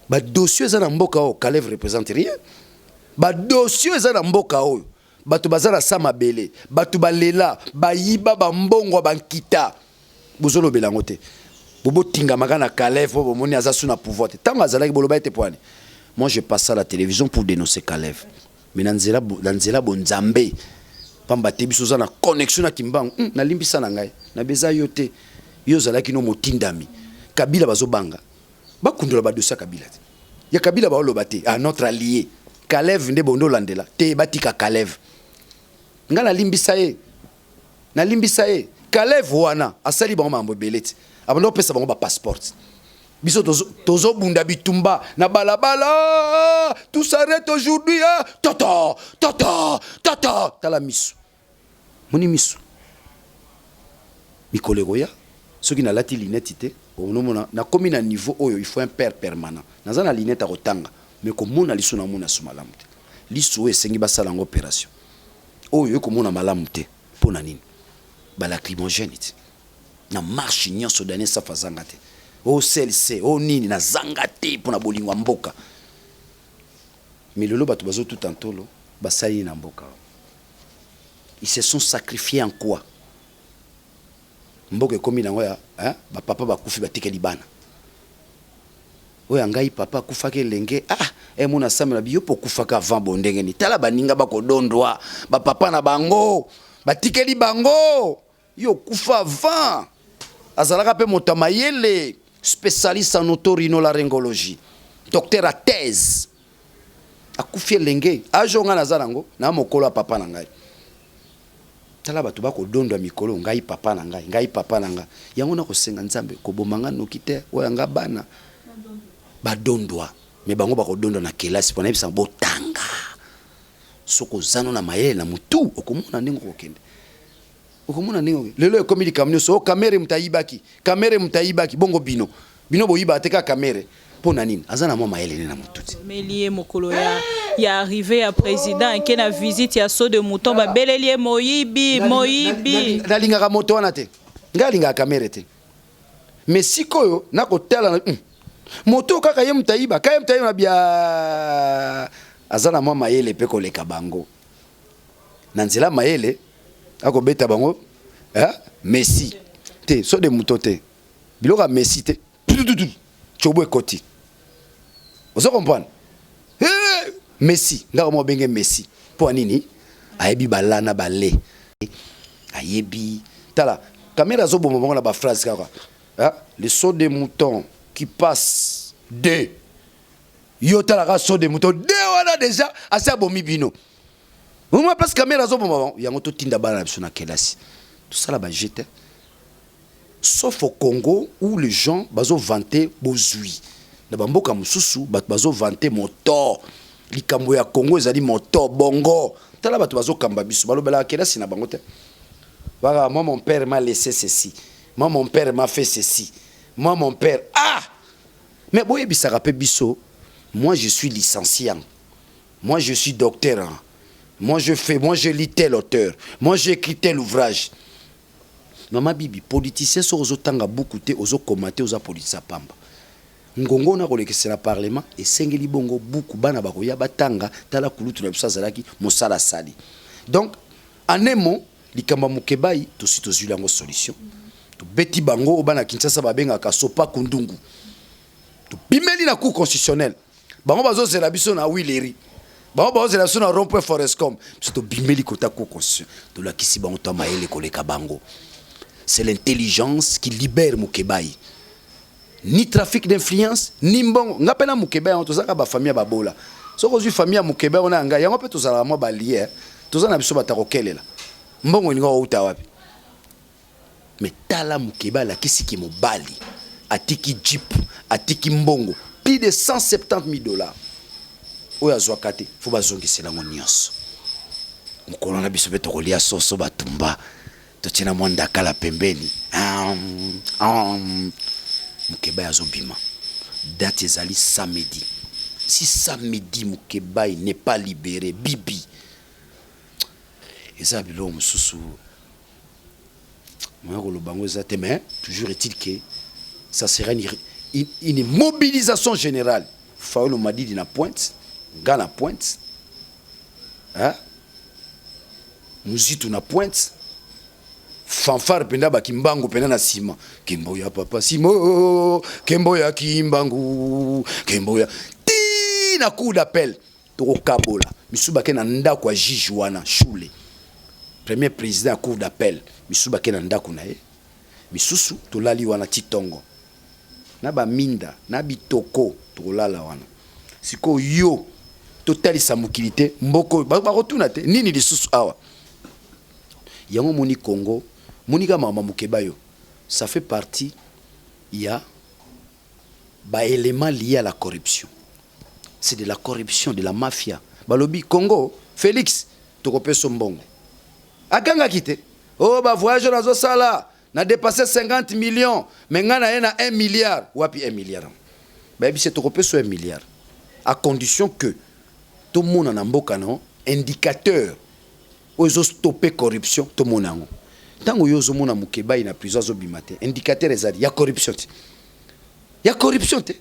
Badossier eza na mboka oyo, Kalev représente rien. Badossier eza na mboka oyo, bato baza na sa mabele, bato balela, bayiba bambongo ya bankita, bozolobela yango te. Bobotingamaka na Kalev po bomoni aza su na pouvoir te. Ntango azalaki, boloba ete po ani? Moi, je passe à la télévision pour dénoncer Kalev, mais na nzela bonzambe, pamba te biso oza na connexion na Kimbangu. Nalimbisa na ngai, nabeza yo te. Yo ozalaki no motindami. Kabila bazobanga bakundola badossier ya Kabila te, ya Kabila baoloba te. Ah, notre allié Kalev nde bondo olandela te. Batika Kalev, ngai nalimbisa ye, nalimbisa ye. Kalev wana asali bango makambo ebele te. Abanda kopesa bango bapasseport. Biso tozobunda bitumba na balabala, tout s'arrête aujourd'hui, ah, tata tata tata. Tala miso, moni miso, mikolo ekoya. Soki nalati lunette te, onomona nakomi na niveau oyo il faut un père permanent. Naza na lunette ya kotanga, mais komona liso namona so malamu te. Liso oyo esengi basala yango opération, oyo ekomona malamu te. Mpo na nini? Balacrymogène te na marche nyonso. Daniel Safu azanga te, o CLC o nini, nazanga te mpo na bolingo ya mboka. Mais lelo bato bazotuta ntolo, basali na mboka, ils se sont sacrifiés en quoi? Mboka ekomi nango ya, hein? Bapapa bakufi, batikeli bana. Oyo ya ngai papa akufaki elenge. Ah, emona samela biyo mpo okufaka avant. Bo ndenge nini? Tala baninga bakodondwa, bapapa na bango batikeli bango, yo okufa avant. Azalaka mpe moto ya mayele, spécialiste en otorhinolaryngologie, docteur à thèse, akufi elenge. Age oyo ngai naza nango na mokolo ya papa na ngai. Tala bato bakodondwa mikolo. Ngai papa na ngai, ngai papa na ngai, yango nakosenga Nzambe koboma nga noki te. Oyo ya nga bana badondwa, me bango bakodondwa na kelasi, mpo nayebisanga botanga. Soki oza no na mayele na motu, okomona ndenge okokende, okomona ndenge. Lelo ekomi likambo nyonso o Kamerhe moto ayibaki, Kamerhe moto ayibaki. Bongo bino, bino boyibaka te, kaka Kamerhe? Mpo na nini? Aza na mwa mayele ne na motu te. Meli ye mokolo ya arrivée ya président eke na visite ya saut de mouton, babeleli ye moyibi, moyibi. Nalingaka moto wana te, ngai alingaka Kamerhe te. Mais sikoyo nakotala moto kaka ye moto ayiba, kaka ye moto ayiba. Bia aza na mwa mayele mpe koleka bango na nzela mayele, akobeta bango, eh? Messi te, saut de mouton te, biloko ya Messi te. Tutututu tsobo ekoti, ozo comprendre? Hey! Messi ngaka mo obenge Messi mpo ya nini? Ayebi balana bale, ayebi. Tala Kamerhe azoboma bango na baphrase kaka, ah, le saut de mouton qui passe deux. Yo talaka saut de mouton deux wana, déjà asi abomi bino. Omwa place Kamerhe azoboma bango. Yango totinda bana na biso na kelasi, tosala baje te, sauf au Congo où les gens bazovanter bozwi. Na bamboka mosusu bato bazovanter moto. Likambo ya Congo ezali moto bongo. Tala bato bazokamba biso, balobelaka kelasi na bango te. Baka moi, mon père m'a laissé ceci, moi, mon père m'a fait ceci, moi, mon père. Ah, mais boyebisaka mpe biso: moi, je suis licencié, moi, je suis docteur, hein. Moi, je fais, moi, je lis tel auteur, moi, j'écris tel ouvrage. Mama Bibi, politicien soki ozotanga buku te, ozokoma te, oza politicien pamba. Ngongo na kolekisela parlement esengeli bongo buku, bana bakoya batanga: tala kulutu na biso azalaki mosala asali. Donc en un mot, likambo ya Mokebai tosi tozwili yango solution. Tobeti bango oyo bana Kinshasa babengaka sopa kundungu. Tobimeli na Cour constitutionnelle. Bango bazozela biso na Huileries, bango bazozela biso na rond point Forescom. Biso tobimeli kota Cour constitutionnelle, tolakisi bango to mayele koleka bango. C'est l'intelligence qui libère Mokebai. Ni trafic d'influence, ni mbongo. Nga mpe na Mokebai yango tozalaka bafamille ya babola. Soki ozwi famille ya Mokebai wana ya ngai yango mpe, tozalaka mwa balie, toza na biso bato ya kokelela mbongo, elinga kouta wapi? Mais tala, Mokeba alakisiki mobali, atiki jeep, atiki mbongo plus de 170 000 $ oyo azwaka te. Fo bazongisela yango nyonso. Mokolo na biso mpe tokolia soso batumba, totie na mwa ndakala pembeni. Mokebai azobima, date ezali samedi. Si samedi Mokebai n'est pas libéré, bibi, eza biloko mosusu moya koloba yango eza te. Mais toujours est-il que ça sera une mobilisation générale. Fayulu Madidi na pointe, nga na pointe, hein? Muzitu na pointe, fanfare mpenza, bakimbangu mpenza na nsima. Kembo ya papa Simo, kembo ya Kimbangu, kembo ya ti na cour d'appel. Tokokabola misusu bake na ndako ya juge wana Shule, premier président ya cour d'appel. Misusu bake na ndako na ye, misusu tolali wana ti ntongo na baminda na bitoko, tokolala wana. Sikoyo yo totalisa mokili te, mboka oyo bakotuna te nini lisusu awa. Yango moni Congo, monika makambo Mokeba yo, ça fait partie ya baélément lié à la corruption. C'est de la corruption, de la mafia. Balobi Congo, Félix tokopesa mbongo, akangaki te. O bavoyage oyo nazosala. Na dépassé 50 millions, mais ngai na ye na 1 milliard. Wapi 1 milliard? Bayebisi tokopesa 1 milliard à condition que tomona na mboka no indicateur oyo ezostopper corruption. Tomona yango. Ntango yo ozomona Mokebai na prison, azobima te, indicateur ezali ya corruption te, ya corruption te.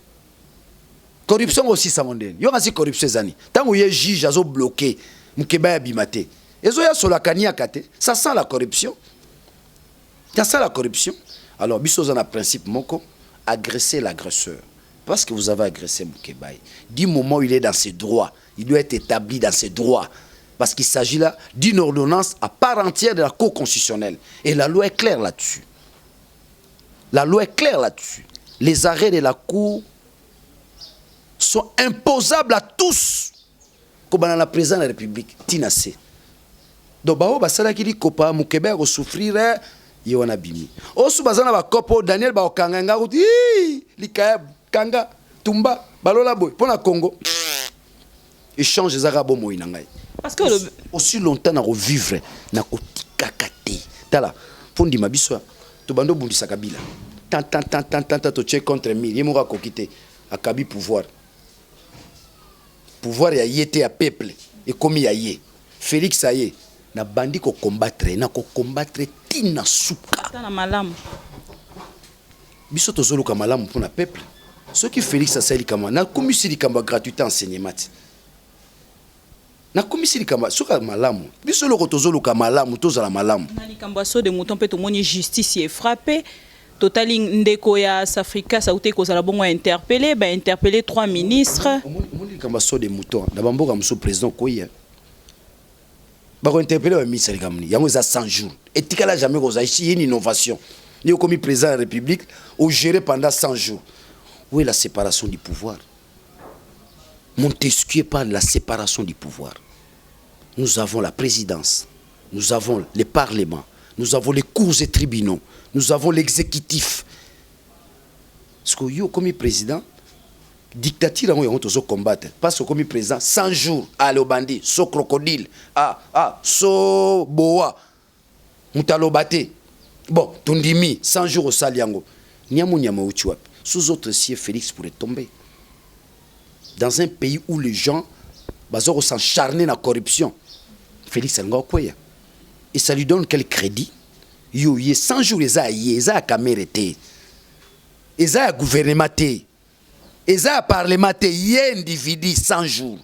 Corruption ngo osisango ndeni? Yo kasi corruption ezani ntango ye juge azobloquer Mokebai abima te, ezoya solaka niaka te. Ça sent la corruption, ça sent la corruption. Alors biso oza na principe moko: agresser l'agresseur. Parce que vous avez agressé Mukebayi, du moment où il est dans ses droits, il doit être établi dans ses droits, parce qu'il s'agit là d'une ordonnance à part entière de la Cour constitutionnelle. Et la loi est claire là-dessus. La loi est claire là-dessus. Les arrêts de la Cour sont imposables à tous, kobanda na président de la République tina se. Donc bao basalaki likopa, Mokebe ya kosouffrir, ye wana bimi osu baza na bakope oyo Daniel bakokanga nga kuti likaya kanga tumba balola boye mpo na Congo. Échange ezaka bomoi na ngai. Parce que aussi longtemps na kovivre, nakotikaka te. Tala, mpo ndima biso tobanda obundisaka bila tan tan tan tan tan tan, totie contre mur, ye moko akoki te, akabi pouvoir. Pouvoir ya ye te, ya peuple ekomi ya ye. Félix aye, nabandi kocombattre, na kocombattre ntina suka. Ata na malamu. Biso tozoluka malamu mpona peuple. Soki Félix asali likambo, nakomisi likambo ya gratuité enseignement te, nakomisi likambo soki malamu. Biso eloko tozoluka malamu, tozala malamu. Na likambo ya saut de mouton mpe, tomoni justice efrappe. Totali ndeko ya Safricas auti kozala bongo interpellé, bainterpellé trois ministres. Omoni likambo ya saut de mouton, na bamboka mosusu président koya, bakointerpeller baministre. Likambo nini yango? Eza 100 jours, etikala jamais kozala ici une innovation. Ni okomi président de la République, ogérer pendant 100 jours. Où est la séparation du pouvoir? Montesquieu parle de la séparation du pouvoir. Nous avons la présidence, nous avons le parlement, nous avons les cours et tribunaux, nous avons l'exécutif. Parce que yo okomi président, dictature yango, yango tozocombattre, parce que okomi président 100 jours, ale obandi saut crocodile, ah, ah, saut boa, moto aloba te. Bon, tondimi 100 jours, osali yango, niamu nyama euti wapi? Sous autre cieux, Félix pourrait tomber. Dans un pays où les gens baza kos'acharner na corruption, Félix alinga okweya. Et ça lui donne quel crédit? Yo ye 100 jours eza ya ye, eza ya Kamerhe te, eza ya gouvernement te, eza ya parlement te, ye individu 100 jours.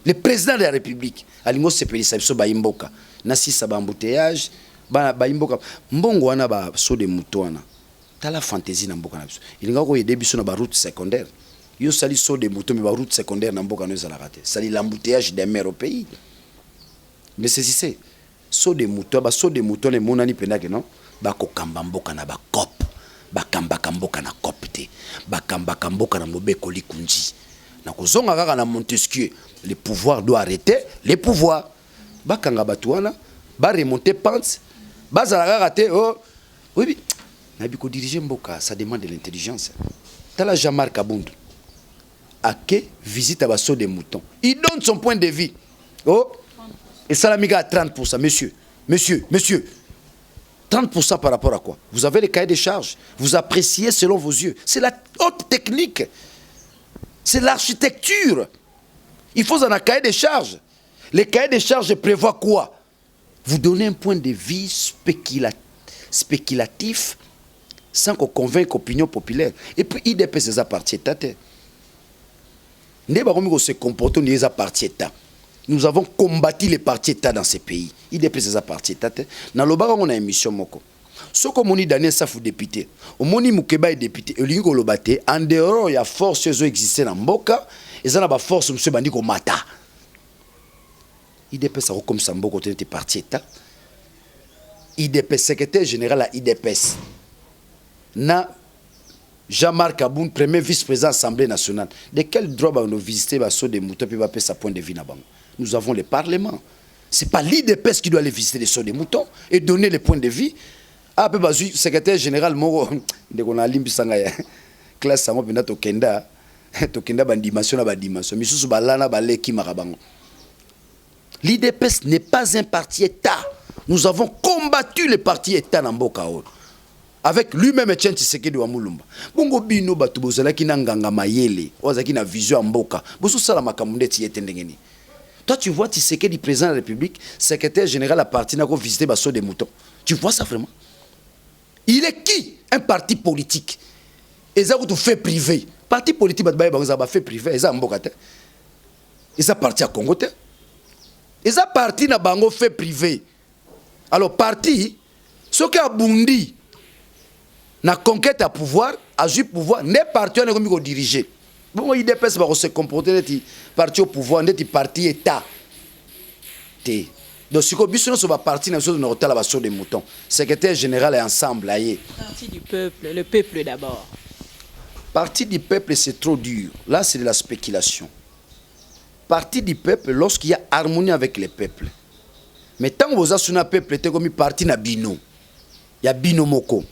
Le président de la République alingi osepelisa biso bayimboka, nasisa baembouteillage bayimboka. Mbongo wana, basaut de mouton wana, tala fantaisie na mboka na biso, elingaka koaider biso na baroute secondaire. Yo osali saut de mouton, mais baroute secondaire na mboka no ezalaka te. Sali l'embouteillage des mers au pays. Mais saisissez saut de mouton, basaut de mouton na emonani mpenza ke non, bakokamba mboka na bacope. Bakambaka mboka na cope te, bakambaka mboka na mobeko likunzi. Na kozonga kaka na Montesquieu, le pouvoir doit arrêter le pouvoir. Bakanga bato wana, baremonter pente, bazala kaka te. Oh, oyebi, nayebi kodiriger mboka, ça demande de l'intelligence. Tala Jean-Marc Kabund ake visite à basaut de mouton, il donne son point de vue. Oh, esalami kaka 30. Monsieur, monsieur, monsieur, 30% par rapport à quoi? Vous avez les cahiers de charges, vous appréciez selon vos yeux. C'est la haute technique, c'est l'architecture. Il faut un cahier de charges. Les cahiers de charges prévoient quoi? Vous donnez un point de vue spéculatif sans qu'on convainque l'opinion populaire. Et puis UDPS eza parti État te. Nde bakomi kose comporter nde eza parti État. Nous avons combattu les partis État dans ces pays. UDPS eza parti État te. Nalobaka yango na émission moko. Soki omoni Daniel Safu député, omoni Mokeba ye député, elingi koloba te en dehors ya force ezoexiste na mboka, eza na baforce mosusu ebandi komata. UDPS akokomisa mboka te neti parti État. UDPS, secrétaire général ya UDPS na Jean-Marc Kabund, premier vice-président Assemblée nationale, de quel droit bano visiter basaut de mouton mpe bapesa point de vue na bango? Nous avons le parlement. C'est pas l'UDPS qui doit aller visiter les sauts de moutons et donner les points de vue. Ah, mpe bazwi secrétaire général moko, ndeko na alimbisa ngai, classe yango mpenza tokenda, tokenda badimension na badimension misusu, balana balekimaka bango. L'UDPS n'est pas un parti État. Nous avons combattu le parti État na mboka oyo. Avec lui-même Etienne Tshisekedi wa Mulumba. Bongo bino bato bozalaki na nganga mayele, oyo azalaki na vision ya mboka, bozosala makambo ndeti ye te ndenge nini? Toi, tu vois Tshisekedi, président de la République, secrétaire général à parti nako visiter ba saut de mouton. Tu vois ça vraiment? Il est qui? Un parti politique. Eza kutu fait privé. Parti politique bato bayeba eza ba fait privé, eza mboka te. Eza parti ya Congo te. Eza parti na bango fait privé. Alors parti soki abundi na conquête ya pouvoir, azwi pouvoir nde parti wana ekomi kodiriger. Bongo UDPS bakose comporter neti parti au pouvoir, ndeti parti état te. Donc sikoyo biso nyonso baparti na biso na kotala basaut de mouton. Secrétaire général ya Ensemble aye. Parti du peuple, le peuple d'abord. Parti du peuple, c'est trop dur. Là, c'est de la spéculation. Parti du peuple, lorsqu'il y a harmonie avec les peuples. Mais tant que boza suna peuple te, komi parti na bino ya bino moko,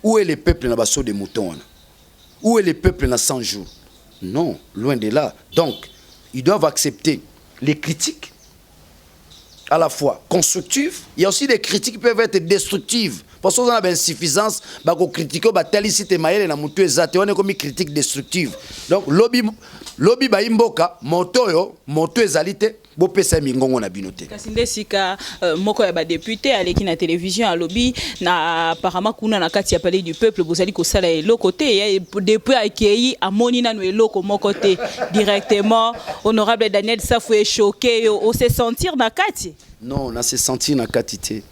où est le peuple na basaut de mouton wana? Où est le peuple na 100 jours? Non, loin de là. Donc ils doivent accepter les critiques à la fois constructives. Il y a aussi des critiques qui peuvent être destructives, parce que oza na bainsuffisance, bakocritiquer, batalisi te mayele na motu eza te, wana ekomi critique destructive. Donc lobi lobi bayi mboka, moto oyo moto ezali te, bopesa ye mingongo na bino te. Kasi nde sika moko ya badéputé aleki na télévision, alobi na apparemment kuna na kati ya Palais du Peuple bozali kosala eloko te. Depuis akei, amoni nanu eloko moko te. Directement, honorable Daniel Safu, echoquer yo, ose sentir na kati? Non, na se sentir na kati te.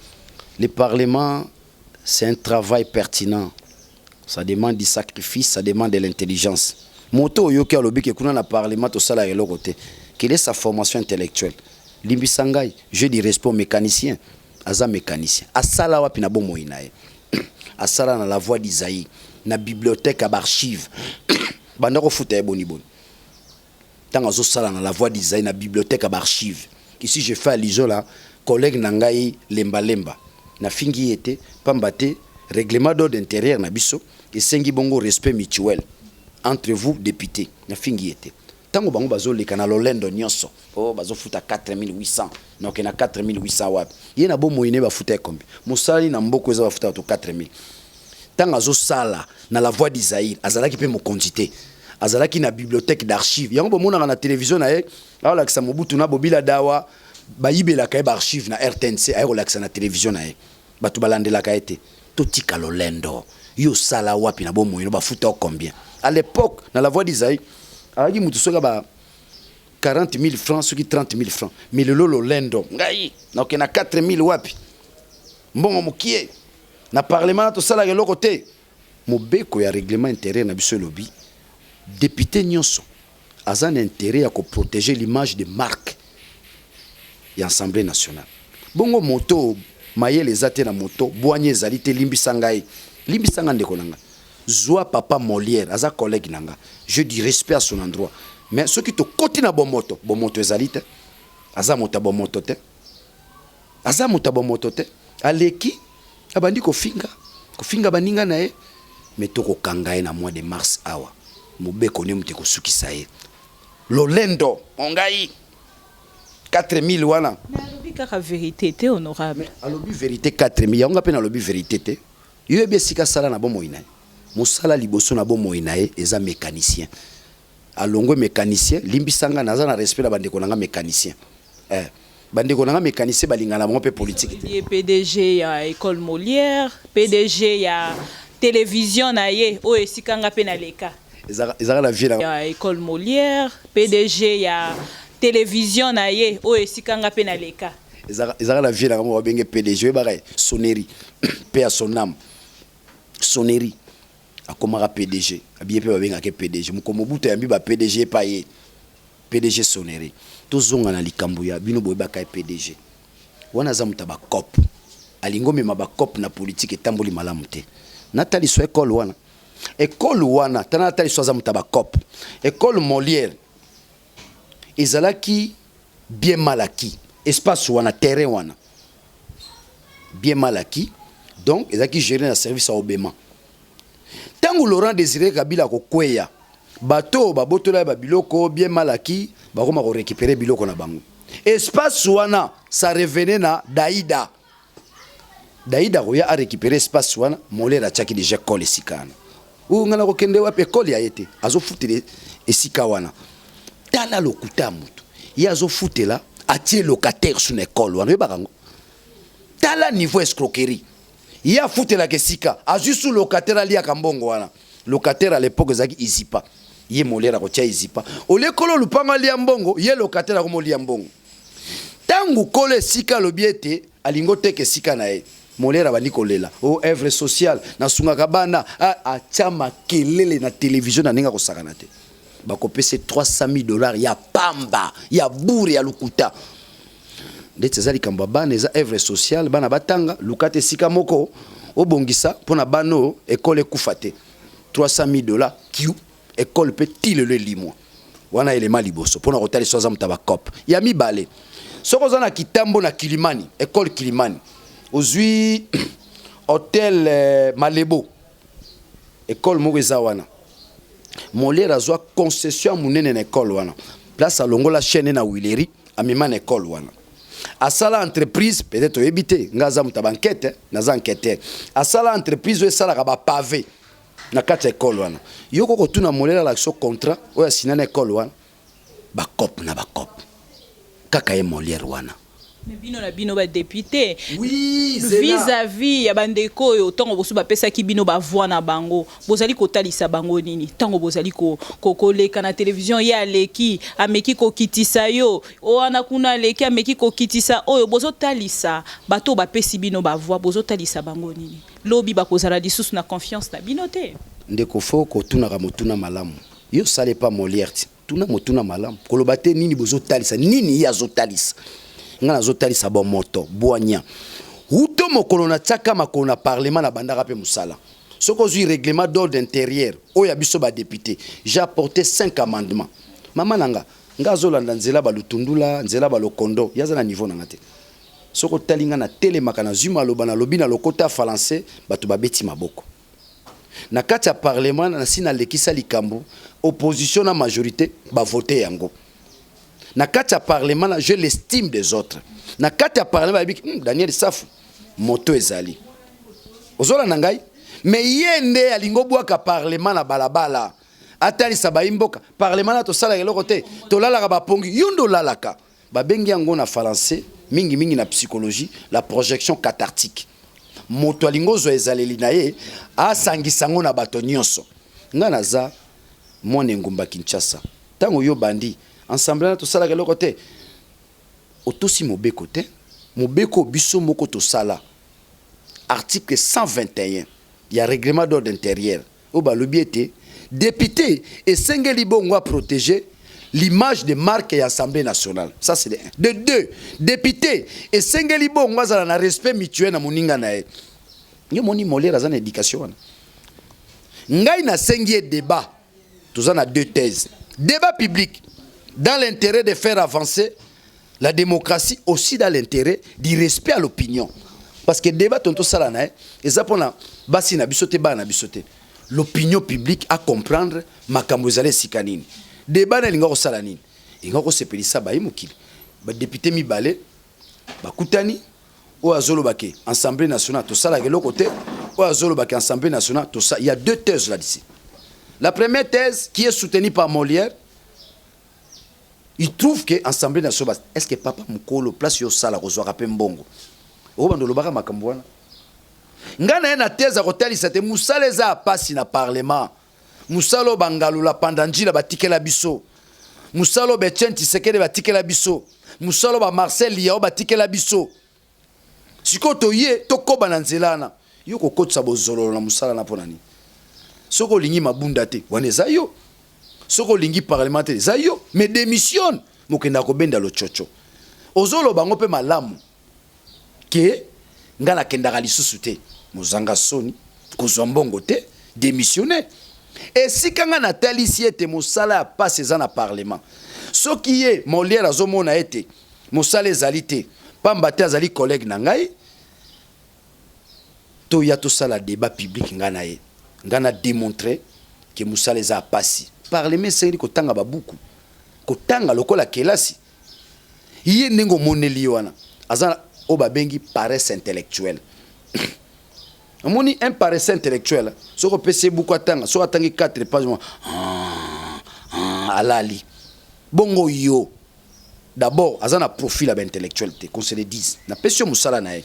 Le parlement, c'est un travail pertinent. Ça demande du sacrifice, ça demande de l'intelligence. Moto oyoki alobi ke kuna na parlement tosala eloko te, quelle est sa formation intellectuelle? Limbisa ngai, j'ai du respect au mécanicien. Aza mécanicien, asala wapi na bomoi na ye? Asala na La Voix du Zaïre, na bibliothèque ya baarchive. Banda kofuta ye boniboni ntango azosala na La Voix du Zaïre, na bibliothèque ya baarchive? Ici, je fais allusion la collègue na ngai Lembalemba. Nafingi ye te, pamba te règlement d'ordre intérieur na biso esengi bongo respect mutuel entre vous députés. Nafingi ye te. Ntango bango bazoleka na lolendo nyonso, o bazofuta 4800, naoke na 4800 wapi? Ye na bomoi ne bafuta ye combien? Mosali na mboka eza bafuta bato 4000. Ntango azosala na La Voix du Zaïre, azalaki mpe mokonzi te, azalaki na bibliothèque d'archive. Yango bomonaka na télévision na ye aolakisa Mobutu na Bobila Dawa, bayibelaka ye baarchive na RTNC, aye kolakisa na télévision na ye, bato balandelaka ye te. Totika lolendo. Yo osala wapi na bomoi no? Bafuta o combien à l'époque na La Voix du Zaïre? Azalaki motu soki ba 40 000 francs, soki 30 000 francs. Mais lelo lolendo, ngai naoke na 4 000 wapi? Mbongo mokie na parlement na tosalaka eloko te. Mobeko ya règlement intérieur na biso elobi député nyonso aza na intérêt ya koprotéger l'image de marque ya Assemblée nationale. Bongo moto mayele eza te na moto, bwanya ezali te. Limbisa ngai, limbisa nga ndeko na nga. Zwa papa Molière, aza collègue na nga, je dis respect à son endroit, mais soki tokoti na bomoto, bomoto ezali te. Aza moto ya bomoto te, aza moto ya bomoto te. Aleki, abandi kofinga kofinga baninga na ye. Me tokokanga ye na mois de mars awa. Mobeko nde moto ekosukisa ye. Lolendo ongai 4000 wana. Mais alobi kaka vérité te, honorable. Alobi vérité, 4000 yango. Nga mpe nalobi vérité te. Yo yebi esika asala na bomoi na ye? Mosala liboso na bomoi na ye eza mécanicien. Alongwe mécanicien. Limbisa nga, naza na respect na bandeko na nga mécanicien. Bandeko na nga mécanicien balingana na bango mpe politique te. Ye PDG ya école Molière, PDG ya télévision na ye oyo esika nga mpe naleka. Ezaka na vie na Ya école Molière, PDG ya télévision na ye oyo esika nga mpe naleka. Ezaka na vie na bango babenge PDG. Oyebaka ye sonnerie mpe ya son âme sonnerie, akomaka PDG. Abiye mpe babengaka PDG. Moko Mobutu ayambi ba PDG epa ye PDG sonnerie. Tozonga na likambo ya bino. Boyebaka ye PDG wana aza moto ya bacope, alingi omema bacope na politike, etamboli malamu te. Nataliso ekole wana, ekole wana tala, nataliso aza moto ya bacope. École Molière ezalaki bien mal acquis. Espace wana, terrain wana bien mal acquis, donc ezalaki géré na service ya Obema. Ntango Laurent Désiré Kabila akokweya, bato oyo babotola ye babiloko bien mal acquis bakoma korécupérer biloko na bango. Espace wana, ça revenait na Daida. Daida akoya arécupérer espace wana. Molière atiaki déjà école esika wana. Oyo ngai nakokende wapi? École ya ye te, azofutela esika wana. Tala lokuta ya motu. Ye azofutela, atie locataire su na école wana. Oyebaka yango? Tala niveau escroquerie. Ye afutelaka esika, azwi su locataire, aliaka mbongo wana. Locataire à l'époque ezalaki Izipa. Ye Molière akotia Izipa olie kolo lupango, alia mbongo. Ye locataire akomolia mbongo. Ntango kolo esika alobi ete alingi oteka esika na ye, Molière abandi kolela: "O œuvre sociale, nasungaka bana." Atia makelele na télévision na ndenge akosakana te. Bakopesa 300 000 $ ya pamba, ya bure, ya lokuta. Ndeti eza likambo ya bana, eza œuvre sociale, bana batanga, luka te esika moko obongisa mpo na bana oyo, école ekufa te. 300 000 $ kiu, école mpe ti lelo elimwa wana. Elema liboso mpona kotalisa aza moto ya bacope. Ya mibale, soki oza na Kitambo, na Kilimani, école Kilimani, ozwi hôtel Malebo, école moko eza wana. Molière azwa concession ya monene na école wana. Place alongola chaîne na Huilerie, amema na école wana. Asala entreprise, peut-être oyebi te, nga aza moto ya baenquête, naza enquêteur. Asala entreprise oyo esalaka bapavé na kati ya école wana. Yo koko tuna Molière, alakisa contrat oyo asina na école wana. Bacope na bacope kaka ye Molière wana. Mais bino na bino badéputé, oui, vis-à-vis ya bandeko oyo, ntango bosu bapesaki bino bavoix na bango, bozali kotalisa bango nini ntango bozali koleka na télévision? Ye aleki, ameki kokitisa yo wana kuna, aleki, ameki kokitisa oyo. Bozotalisa bato oyo bapesi bino bavoix, bozotalisa bango nini? Lobi bakozala lisusu na confiance na bino te. Ndeko, fo kotunaka motuna malamu. Yo osala epa Molière ti, tuna motuna malamu. Koloba te nini bozotalisa, nini ye azotalisa. Ngai nazotalisa bomoto, bwanya. Uto mokolo natiaka makolo na parlement, na bandaka mpe mosala. Soki ozwi règlement d'ordre intérieur oyo ya biso badéputé, j'ai apporté 5 amendements. Mama na nga, nga azolanda nzela balutundula, nzela balokondo. Ye aza na niveau na nga te. Soki otali nga, natelemaka, nazwi maloba, nalobi na lokota ya français, bato babeti maboko. Na kati ya parlement, nasi nalekisa likambo, opposition na majorité bavote yango. Na kati ya parlement na, je l'estime des autres. Na kati ya parlement bayebiki Daniel Safu moto ezali ozolanda ngai. Me ye nde alingi obwaka parlement na balabala, atalisa bayi mboka parlement na tosalaka eloko te, tolalaka bapongi. Yo nde olalaka. Babengi yango na français, mingimingi na psychologie, la projection cathartique. Moto alingi ozwa ezaleli na ye, asangisa yango na bato nyonso. Ngai naza mwana engumba Kinshasa. Ntango yo bandi ensemble na tosalaka eloko te, otosi mobeko te. Mobeko biso moko tosala, article 121 ya règlement d'ordre intérieur, oyo balobi ete député esengeli bongo aprotéger l'image de marque ya Assemblée nationale. Ça, c'est de un. De deux, député esengeli bongo azala na respect mutuel na moninga na ye. Yo moni Molière aza na éducation wana. Ngai nasengi ye débat. Toza na deux thèses: débat public dans l'intérêt de faire avancer la démocratie, aussi dans l'intérêt du respect à l'opinion, parce que débat tonto tosala na ye eza mpona basi na biso te, bana na biso te, l'opinion publique à comprendre makambo ezali esika nini. Débat na elinga kosala nini? Elinga kosepelisa baye mokili. Badéputé mibale bakutani: oyo azoloba ke Assemblée nationale tosalaka eloko te, oyo azoloba ke Assemblée nationale tosala. Il y a deux thèses là-dessus. La première thèse, qui est soutenue par Molière, il trouve que Assemblée nationale, est ce que papa mokolo place yo osala kozwaka mpe mbongo okobanda olobaka makambo wana? Ngai na ye na thèse ya kotalisa te mosala eza ya pasi na parlement, mosala oyo bangalula panda njila batikela biso, mosala oyo Baetienne Tshisekedi batikela biso, mosala oyo baMarcel Lihau batikela biso. Sikoyo toye tokoba na nzela wana. Yo kokotisa bozololo na mosala na mpo na nini? Soki olingi mabunda te, wana eza yo. Soki olingi parlement te, eza yo. Mais démissionne. Mokende akobenda lochocho, ozoloba yango mpe malamu ke ngai nakendaka lisusu te. Mozanga soni, kozwa mbongo te, démissionne. Esika ngai natalisi ete mosala ya pasi eza na parlement, soki ye Molière azomona ete mosala ezali te, pamba te azali collègue na ngai, toya tosala débat public, ngai na ye. Ngai na démontre ke mosala eza ya pasi. Parlement esengeli kotanga babuku, kotanga lokola kelasi. Ye ndenge omoneli ye wana, aza oyo babengi paresse intellectuelle. Omoni, un paresseux intellectuel, soki opesi ye buku atanga, soki atangi 4 page, ah, ah, alali. Bongo yo, d'abord aza na profil ya baintellectuel te, qu'on se le dise. Napesi yo mosala na ye,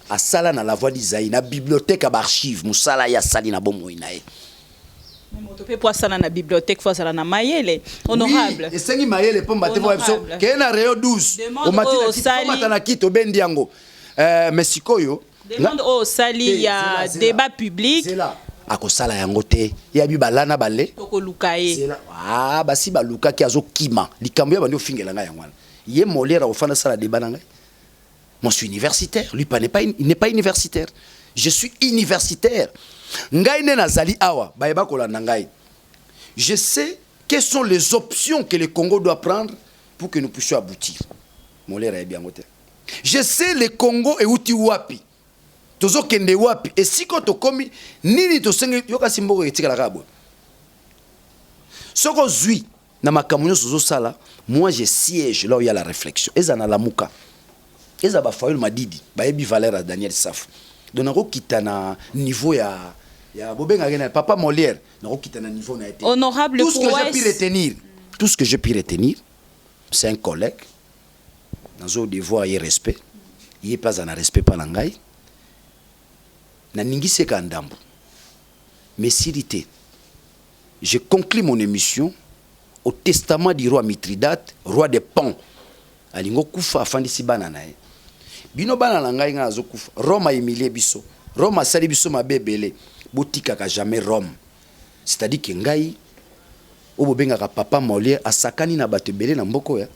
asala na La Voix d'Isaïe, na bibliothèque ya baarchive. Mosala ye asali na bomoi na ye. Moto mpe po asala na bibliothèque, fo azala na mayele, honorable. Oui, esengi mayele, pamba te biso keye na rayon 12, omati na kiti, omata na kiti, obendi yango. Mais sikoyo demande oyo osali ya débat public. Akosala yango te, yebi balana bale. Tokoluka ye. Ah, basi balukaki, azokima likambo ya bandi ofingela ngai. Yango wana ye Molière akofanda asala débat na ngai. Moi, je suis universitaire, lui pas, n'est pas, il n'est pas universitaire. Je suis universitaire. Ngai nde nazali awa, bayeba kolanda ngai. Je sais quelles sont les options que le Congo doit prendre pour que nous puissions aboutir. Molière ayebi yango te. Je sais le Congo euti wapi, tozokende wapi, esika tokomi nini, tosengi. Yokasi mboka etikalaka boye soki ozwi na makambo nyonso ozosala. Moi, je siège là où il y a la réflexion. Eza na Lamuka, eza baFayulu, Madidi, bayebi valeur ya Daniel Safu. Donc nakokita na niveau ya bobengaki na papa Molière, nakokita na niveau na ye te. Honorable. Tout ce que j'ai pu retenir, tout ce que j'ai pu retenir, c'est un collègue, nazo devoir ye respect, ye mpe aza na respect mpa na ngai. Naningisi eka ndambo, mais sili te. Je conclus mon émission au testament du roi Mithridate, roi de Pont. Alingi okufa, afandisi bana na ye: bino bana na ngai, ngai nazokufa. Rome ahumilie biso, Rome asali biso mabe ebele, botikaka jamais Rome. C'est-à-dire ke ngai oyo bobengaka papa Molière asakani na bato ebele na mboka oyo,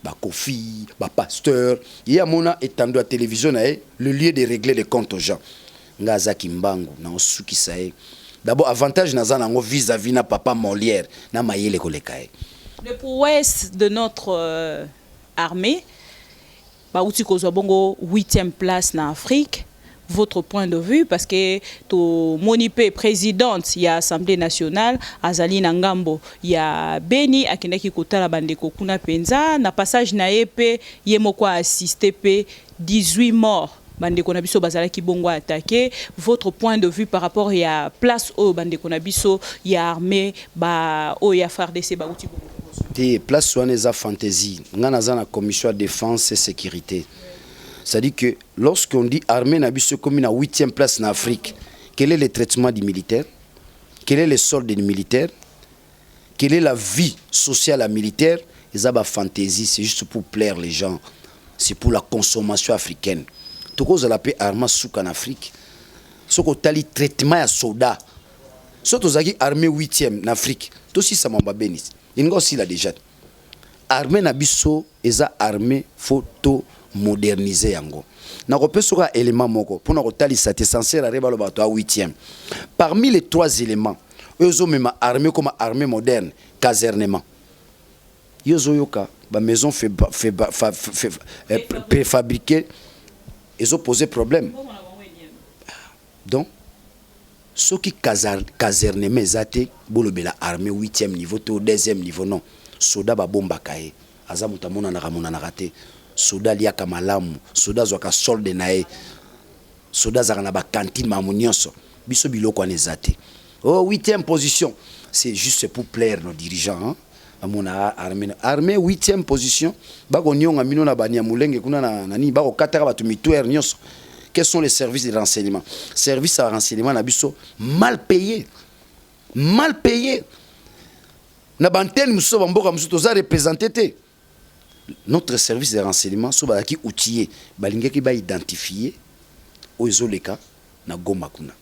bakofi bapasteur. Ye amona etando ya télévision na ye, le lieu de régler les comptes aux gens. Ngai azaki mbangu na osukisa ye. D'abord, avantage naza nango vis-à-vis na papa Molière, na mayele koleka ye. Le prouesse de notre armée, bauti kozwa bongo 8e place na Afrique, votre point de vue? Parce que tomoni mpe présidente ya Assemblée nationale azali na ngambo ya Beni, akendaki kotala bandeko kuna mpenza. Na passage na ye mpe, ye moko aassiste mpe 18 morts, bandeko na biso bazalaki bongo attaqué. Votre point de vue par rapport ya place oyo bandeko na biso ya armée ba oyo ya FARDC bauti bongo? Te, place wana eza fantaisie. Nga naza na commission ya défense et sécurité. C'est-à-dire que lorsqu'on dit armée na biso ekomi na 8e place na Afrique, quel est le traitement du militaire, quel est le solde du militaire, quelle est la vie sociale à militaire? Eza bafantaisie, c'est juste pour plaire les gens, c'est pour la consommation africaine. Tokozala mpe armée suka na Afrique soki otali traitement ya soda. So tozalaki armée 8e na Afrique, tosisa mambo abeni, elingi osila déjà. Armée na biso eza armée, faut to moderniser yango. Nakopesa oka élément moko mpona kotalisa te sincère are baloba bato ya 8e. Parmi les trois éléments oyo ezomema armée comme armée moderne, casernement. Yo ozoyoka bamaison préfabriqué ezopose problème. Donc soki casernement eza te, bolobela armée 8e niveau to 2e niveau, non. Soda babombaka ye, aza moto amonanaka monanaka te. Soda aliaka malamu, soda azwaka solde na ye, soda azalaka na bacantine, makambo nyonso. Biso biloko wana eza te. Oh, huitième position, c'est juste pour plaire nos dirigeants, hein? Amona armée huitième position, bakonionga mino na banyamulenge kuna na nani, bakokataka bato mituere nyonso. Quels sont les services de renseignement? Service ya renseignement na biso mal payé, mal payé. Na baantenne mosusu, bamboka mosusu toza représenté te. Notre service de renseignement, so bazalaki outillé, balingaki baidentifie oyo ezoleka na Goma kuna.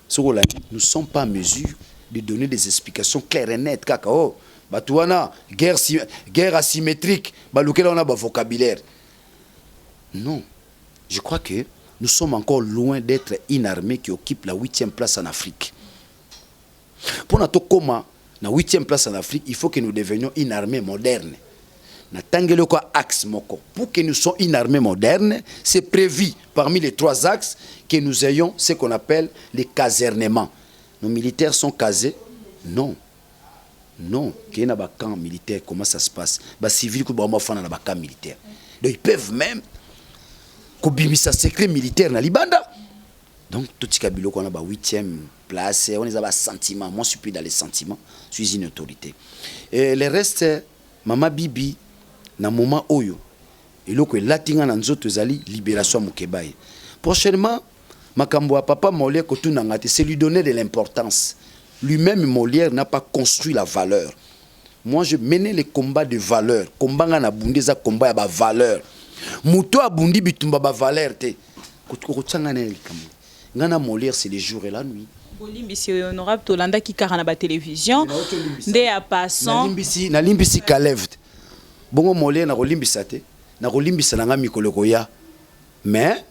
Soki olandi, nous sommes pas en mesure de donner des explications claires et nettes. Kaka oh, bato wana, guerre asymétrique, balukela wana bavocabulaire. Non, je crois que nous sommes encore loin d'être une armée qui occupe la huitième place en Afrique. Mpona tokóma na huitième place en Afrique, il faut que nous devenions une armée moderne. Natangeli oko axe moko pour que nous soyons une armée moderne. C'est prévu parmi les trois axes que nous ayons ce qu'on appelle les casernements. Nos militaires sont casés? Non, non. Keye na bacamp militaire, comment ça se passe? Bacivil ku baomafanda na bacamp militaire, donc ils peuvent même kobimisa secret militaire na libanda. Donc totika biloko wana, ba 8e place wana eza basentiment. Moi, je suis plus dans les sentiments, je suis une autorité. Et le reste, mama Bibi, na moment oyo, eloko elati nga na nzoto ezali libération ya Mokebaye. Prochainement, makambo ya papa Molière, kotunanga te, c'est lui donner de l'importance. Lui-même, Molière, n'a pas construit la valeur. Moi, je menais les combats de valeur. Combat nga na bundi eza combat ya bavaleur. Moto abundi bitumba bavaleur te, kotianga na likambo. Nga na Molière, c'est le jour et la nuit. Bolimbisi, honorable, tolandaki kaka na batelevizio nde ya passant. Nalimbisi, nalimbisi Kalev te. Bongo Molière, nakolimbisa te, nakolimbisa na nga mikolo ekoya, mais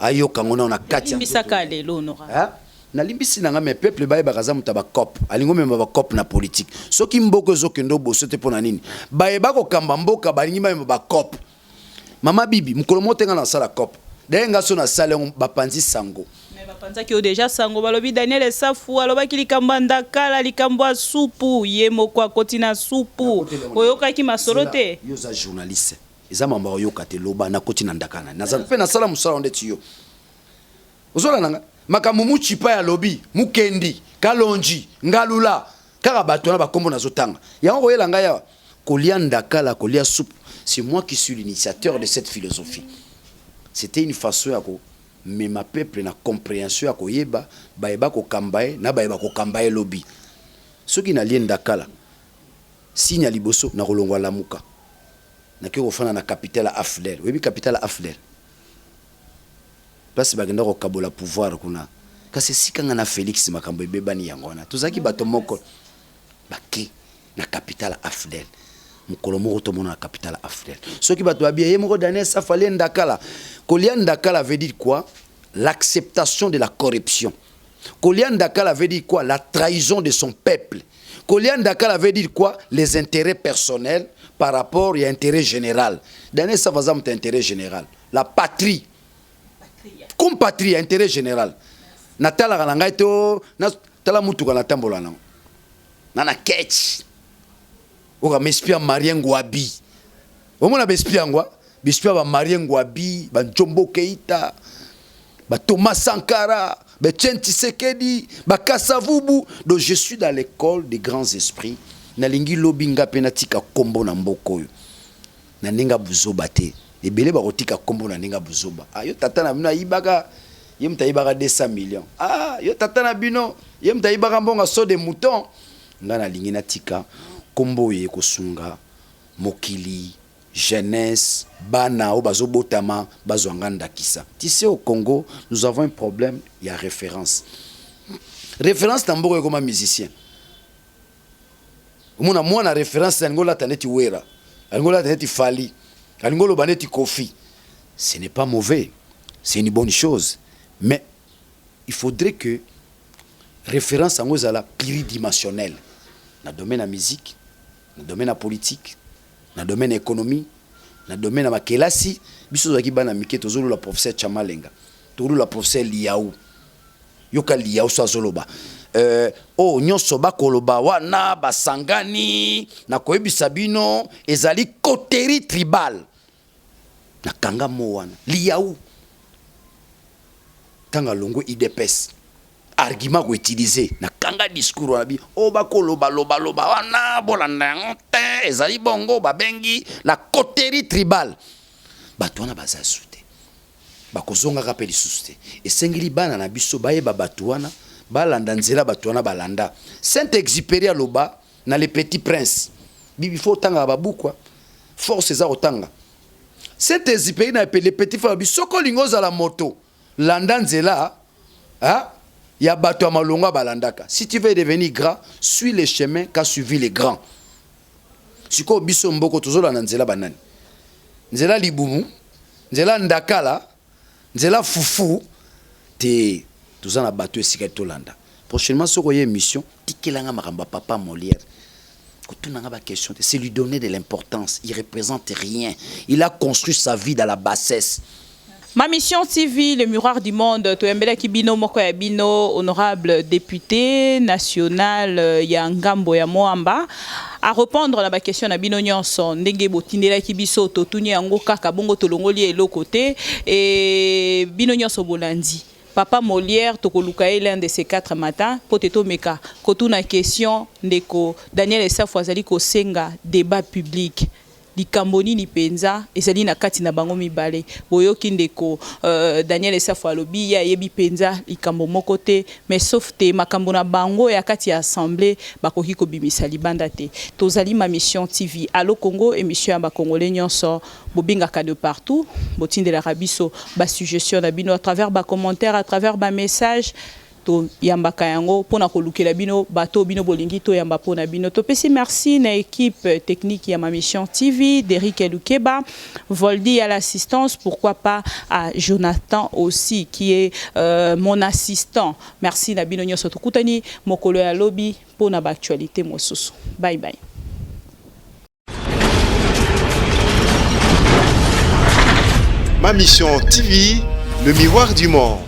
ayoka ngo nao na kati ya Limbisaka lelo, honorable. Hein? Nalimbisi na nga, mais peuple bayebaka aza moto ya bacope, alingi omema bacope na politike. Soki mboka ezokende oboso te, mpo na nini? Bayeba kokamba mboka, balingi bamema bacope. Mama Bibi, mokolo moko te nga nasala cope. Daye nga so nasala yango, bapanzi sango. Mais bapanzaki yo déjà sango, balobi Daniel Safu alobaki likambo ya ndakala, likambo ya supu, ye moko akoti na supu. Oyokaki masolo te? Yo oza journaliste, eza mambo oyoka te. Loba nakoti na ndakala, naza mpe nasala mosala ndeti yo. Ozolanda nga, makambo Mucipa alobi, Mukendi, Kalonji, Ngalula, kaka bato wana bakombo nazotanga yango. Koyela ngai awa kolia ndakala, kolia supu, c'est moi qui suis l'initiateur de cette philosophie. C'était une façon ya komema peuple na compréhension ya koyeba bayeba kokamba ye na bayeba kokamba ye lobi. Soki nalie ndakala, signe ya liboso, nakolongwa Lamuka, nake kofanda na capitale ya AFDL. Oyebi capitale ya AFDL, place bakenda kokabola pouvoir kuna? Kasi esika nga na Félix makambo ebebani, yango wana tozalaki bato moko bake na capitale ya AFDL. Mokolo moko tomona na capitale ya AFDL, soki bato babia ye moko Daniel Safu alie ndakala. Kolia ndakala veut dire quoi? L'acceptation de la corruption. Kolia ndakala veut dire quoi? La trahison de son peuple. Kolia ndakala veut dire quoi? Les intérêts personnels par rapport à intérêt général. Daniel Safu aza moto intérêt général, la patrie comme patrie, intérêt général. Natalaka na ngai to tala mutuka natambola nango na ketch oka ma esprit ya Marien Ngouabi. Omona baesprit yango, baesprit ya bamarien Ngouabi, banjombo Keita, bathomas Sankara, baetienne Tshisekedi, bakasavubu. Donc je suis dans l'école des grands esprits. Nalingi lobi nga mpe natika kombo na mboka oyo na ndenge ya buzoba te. Ebele bakotika kombo na ndenge ya buzoba. Ah, yo tata na bino ayibaka, ye moto ayibaka 200 millions. Ah, yo tata na bino, ye moto ayibaka mbongo saut de mouton. Nga nalingi natika kombo oyo ekosunga mokili, jeunesse, bana oyo bazobotama bazwa nga ndakisa. Tu sais, au Congo, nous avons un problème ya référence. Référence na mboka ekoma musicien. Omona mwana, référence, alingi olata neti Wera, alingi olata neti Fally, alingi oloba neti Kofi. Ce n'est pas mauvais, c'est une bonne chose, mais il faudrait que référence yango ezala pluridimensionnelle, na domaine ya musique, na domaine ya politique, na domaine ya économie, na domaine ya makelasi. Biso tozalaki bana mike, tozolula professeur Chamalenga, tozolula professeur Liau. Yoka Liau so azoloba, oyo nyonso bakoloba wana basangani na koyebisa bino ezali coterie tribale. Nakanga mo wana Liau ntango alongwe UDPS, argument koutiliser. Nakanga discours wana bi oyo bakolobaloba wana, bolanda yango te, ezali bongo babengi la coterie tribale. Bato wana baza su te, bakozongaka mpe lisusu te. Esengeli bana na biso bayeba bato wana, balanda nzela bato wana balanda. Saint Exupéry aloba na Le Petit Prince. Bibi, faut otangaka babukwa, force eza kotanga. Saint Exupéry na Le Petit Prince alobi: soki olingi ozala moto, landa nzela, hein, ya bato ya malonga balandaka. Si tu veux devenir grand, suis le chemin qu'a suivi les grands. Sikoyo biso mboko tozolanda nzela banani? Nzela libumu, nzela ndakala, nzela fufu te. Toza na bato esika tolanda. Prochainement, soki oye émission, tikelanga makambo ya papa Molière, kotunanga baquestion te. C'est lui donner de l'importance. Il représente rien, il a construit sa vie dans la bassesse. Ma Mission TV, le miroir du monde, toyambelaki bino moko ya bino, honorable député national ya ngambo ya Mont-Amba, à répondre na ba question na bino nyonso ndenge botindelaki biso. Totuni yango kaka bongo, tolongoli eloko te. E bino nyonso bolandi. Papa Molière tokoluka ye l'un de ces quatre matins mpo te tomeka kotuna question ndeko Daniel Esafu azali kosenga débat public. Likambo nini mpenza ezali na kati na bango mibale? Boyoki ndeko Daniel Esafu alobi ye ayebi mpenza likambo moko te, mais sauf te makambo na bango ya kati ya assemblée bakoki kobimisa libanda te. Tozali Ma Mission TV, Allo Congo, émission ya ba Congolais nyonso. Bobengaka de partout, botindelaka biso ba suggestion na bino à travers ba commentaires, à travers ba messages. Toyambaka yango mpona kolukela bino bato bino bolingi toyamba mpona bino. Topesi merci na équipe technique ya Ma Mission TV, Derrick Lukeba, Voldi à l'assistance, pourquoi pas à Jonathan aussi qui est mon assistant. Merci na bino nyonso. Tokutani mokolo ya lobi mpona ba actualité mosusu. Bye bye. Ma Mission TV, le miroir du monde.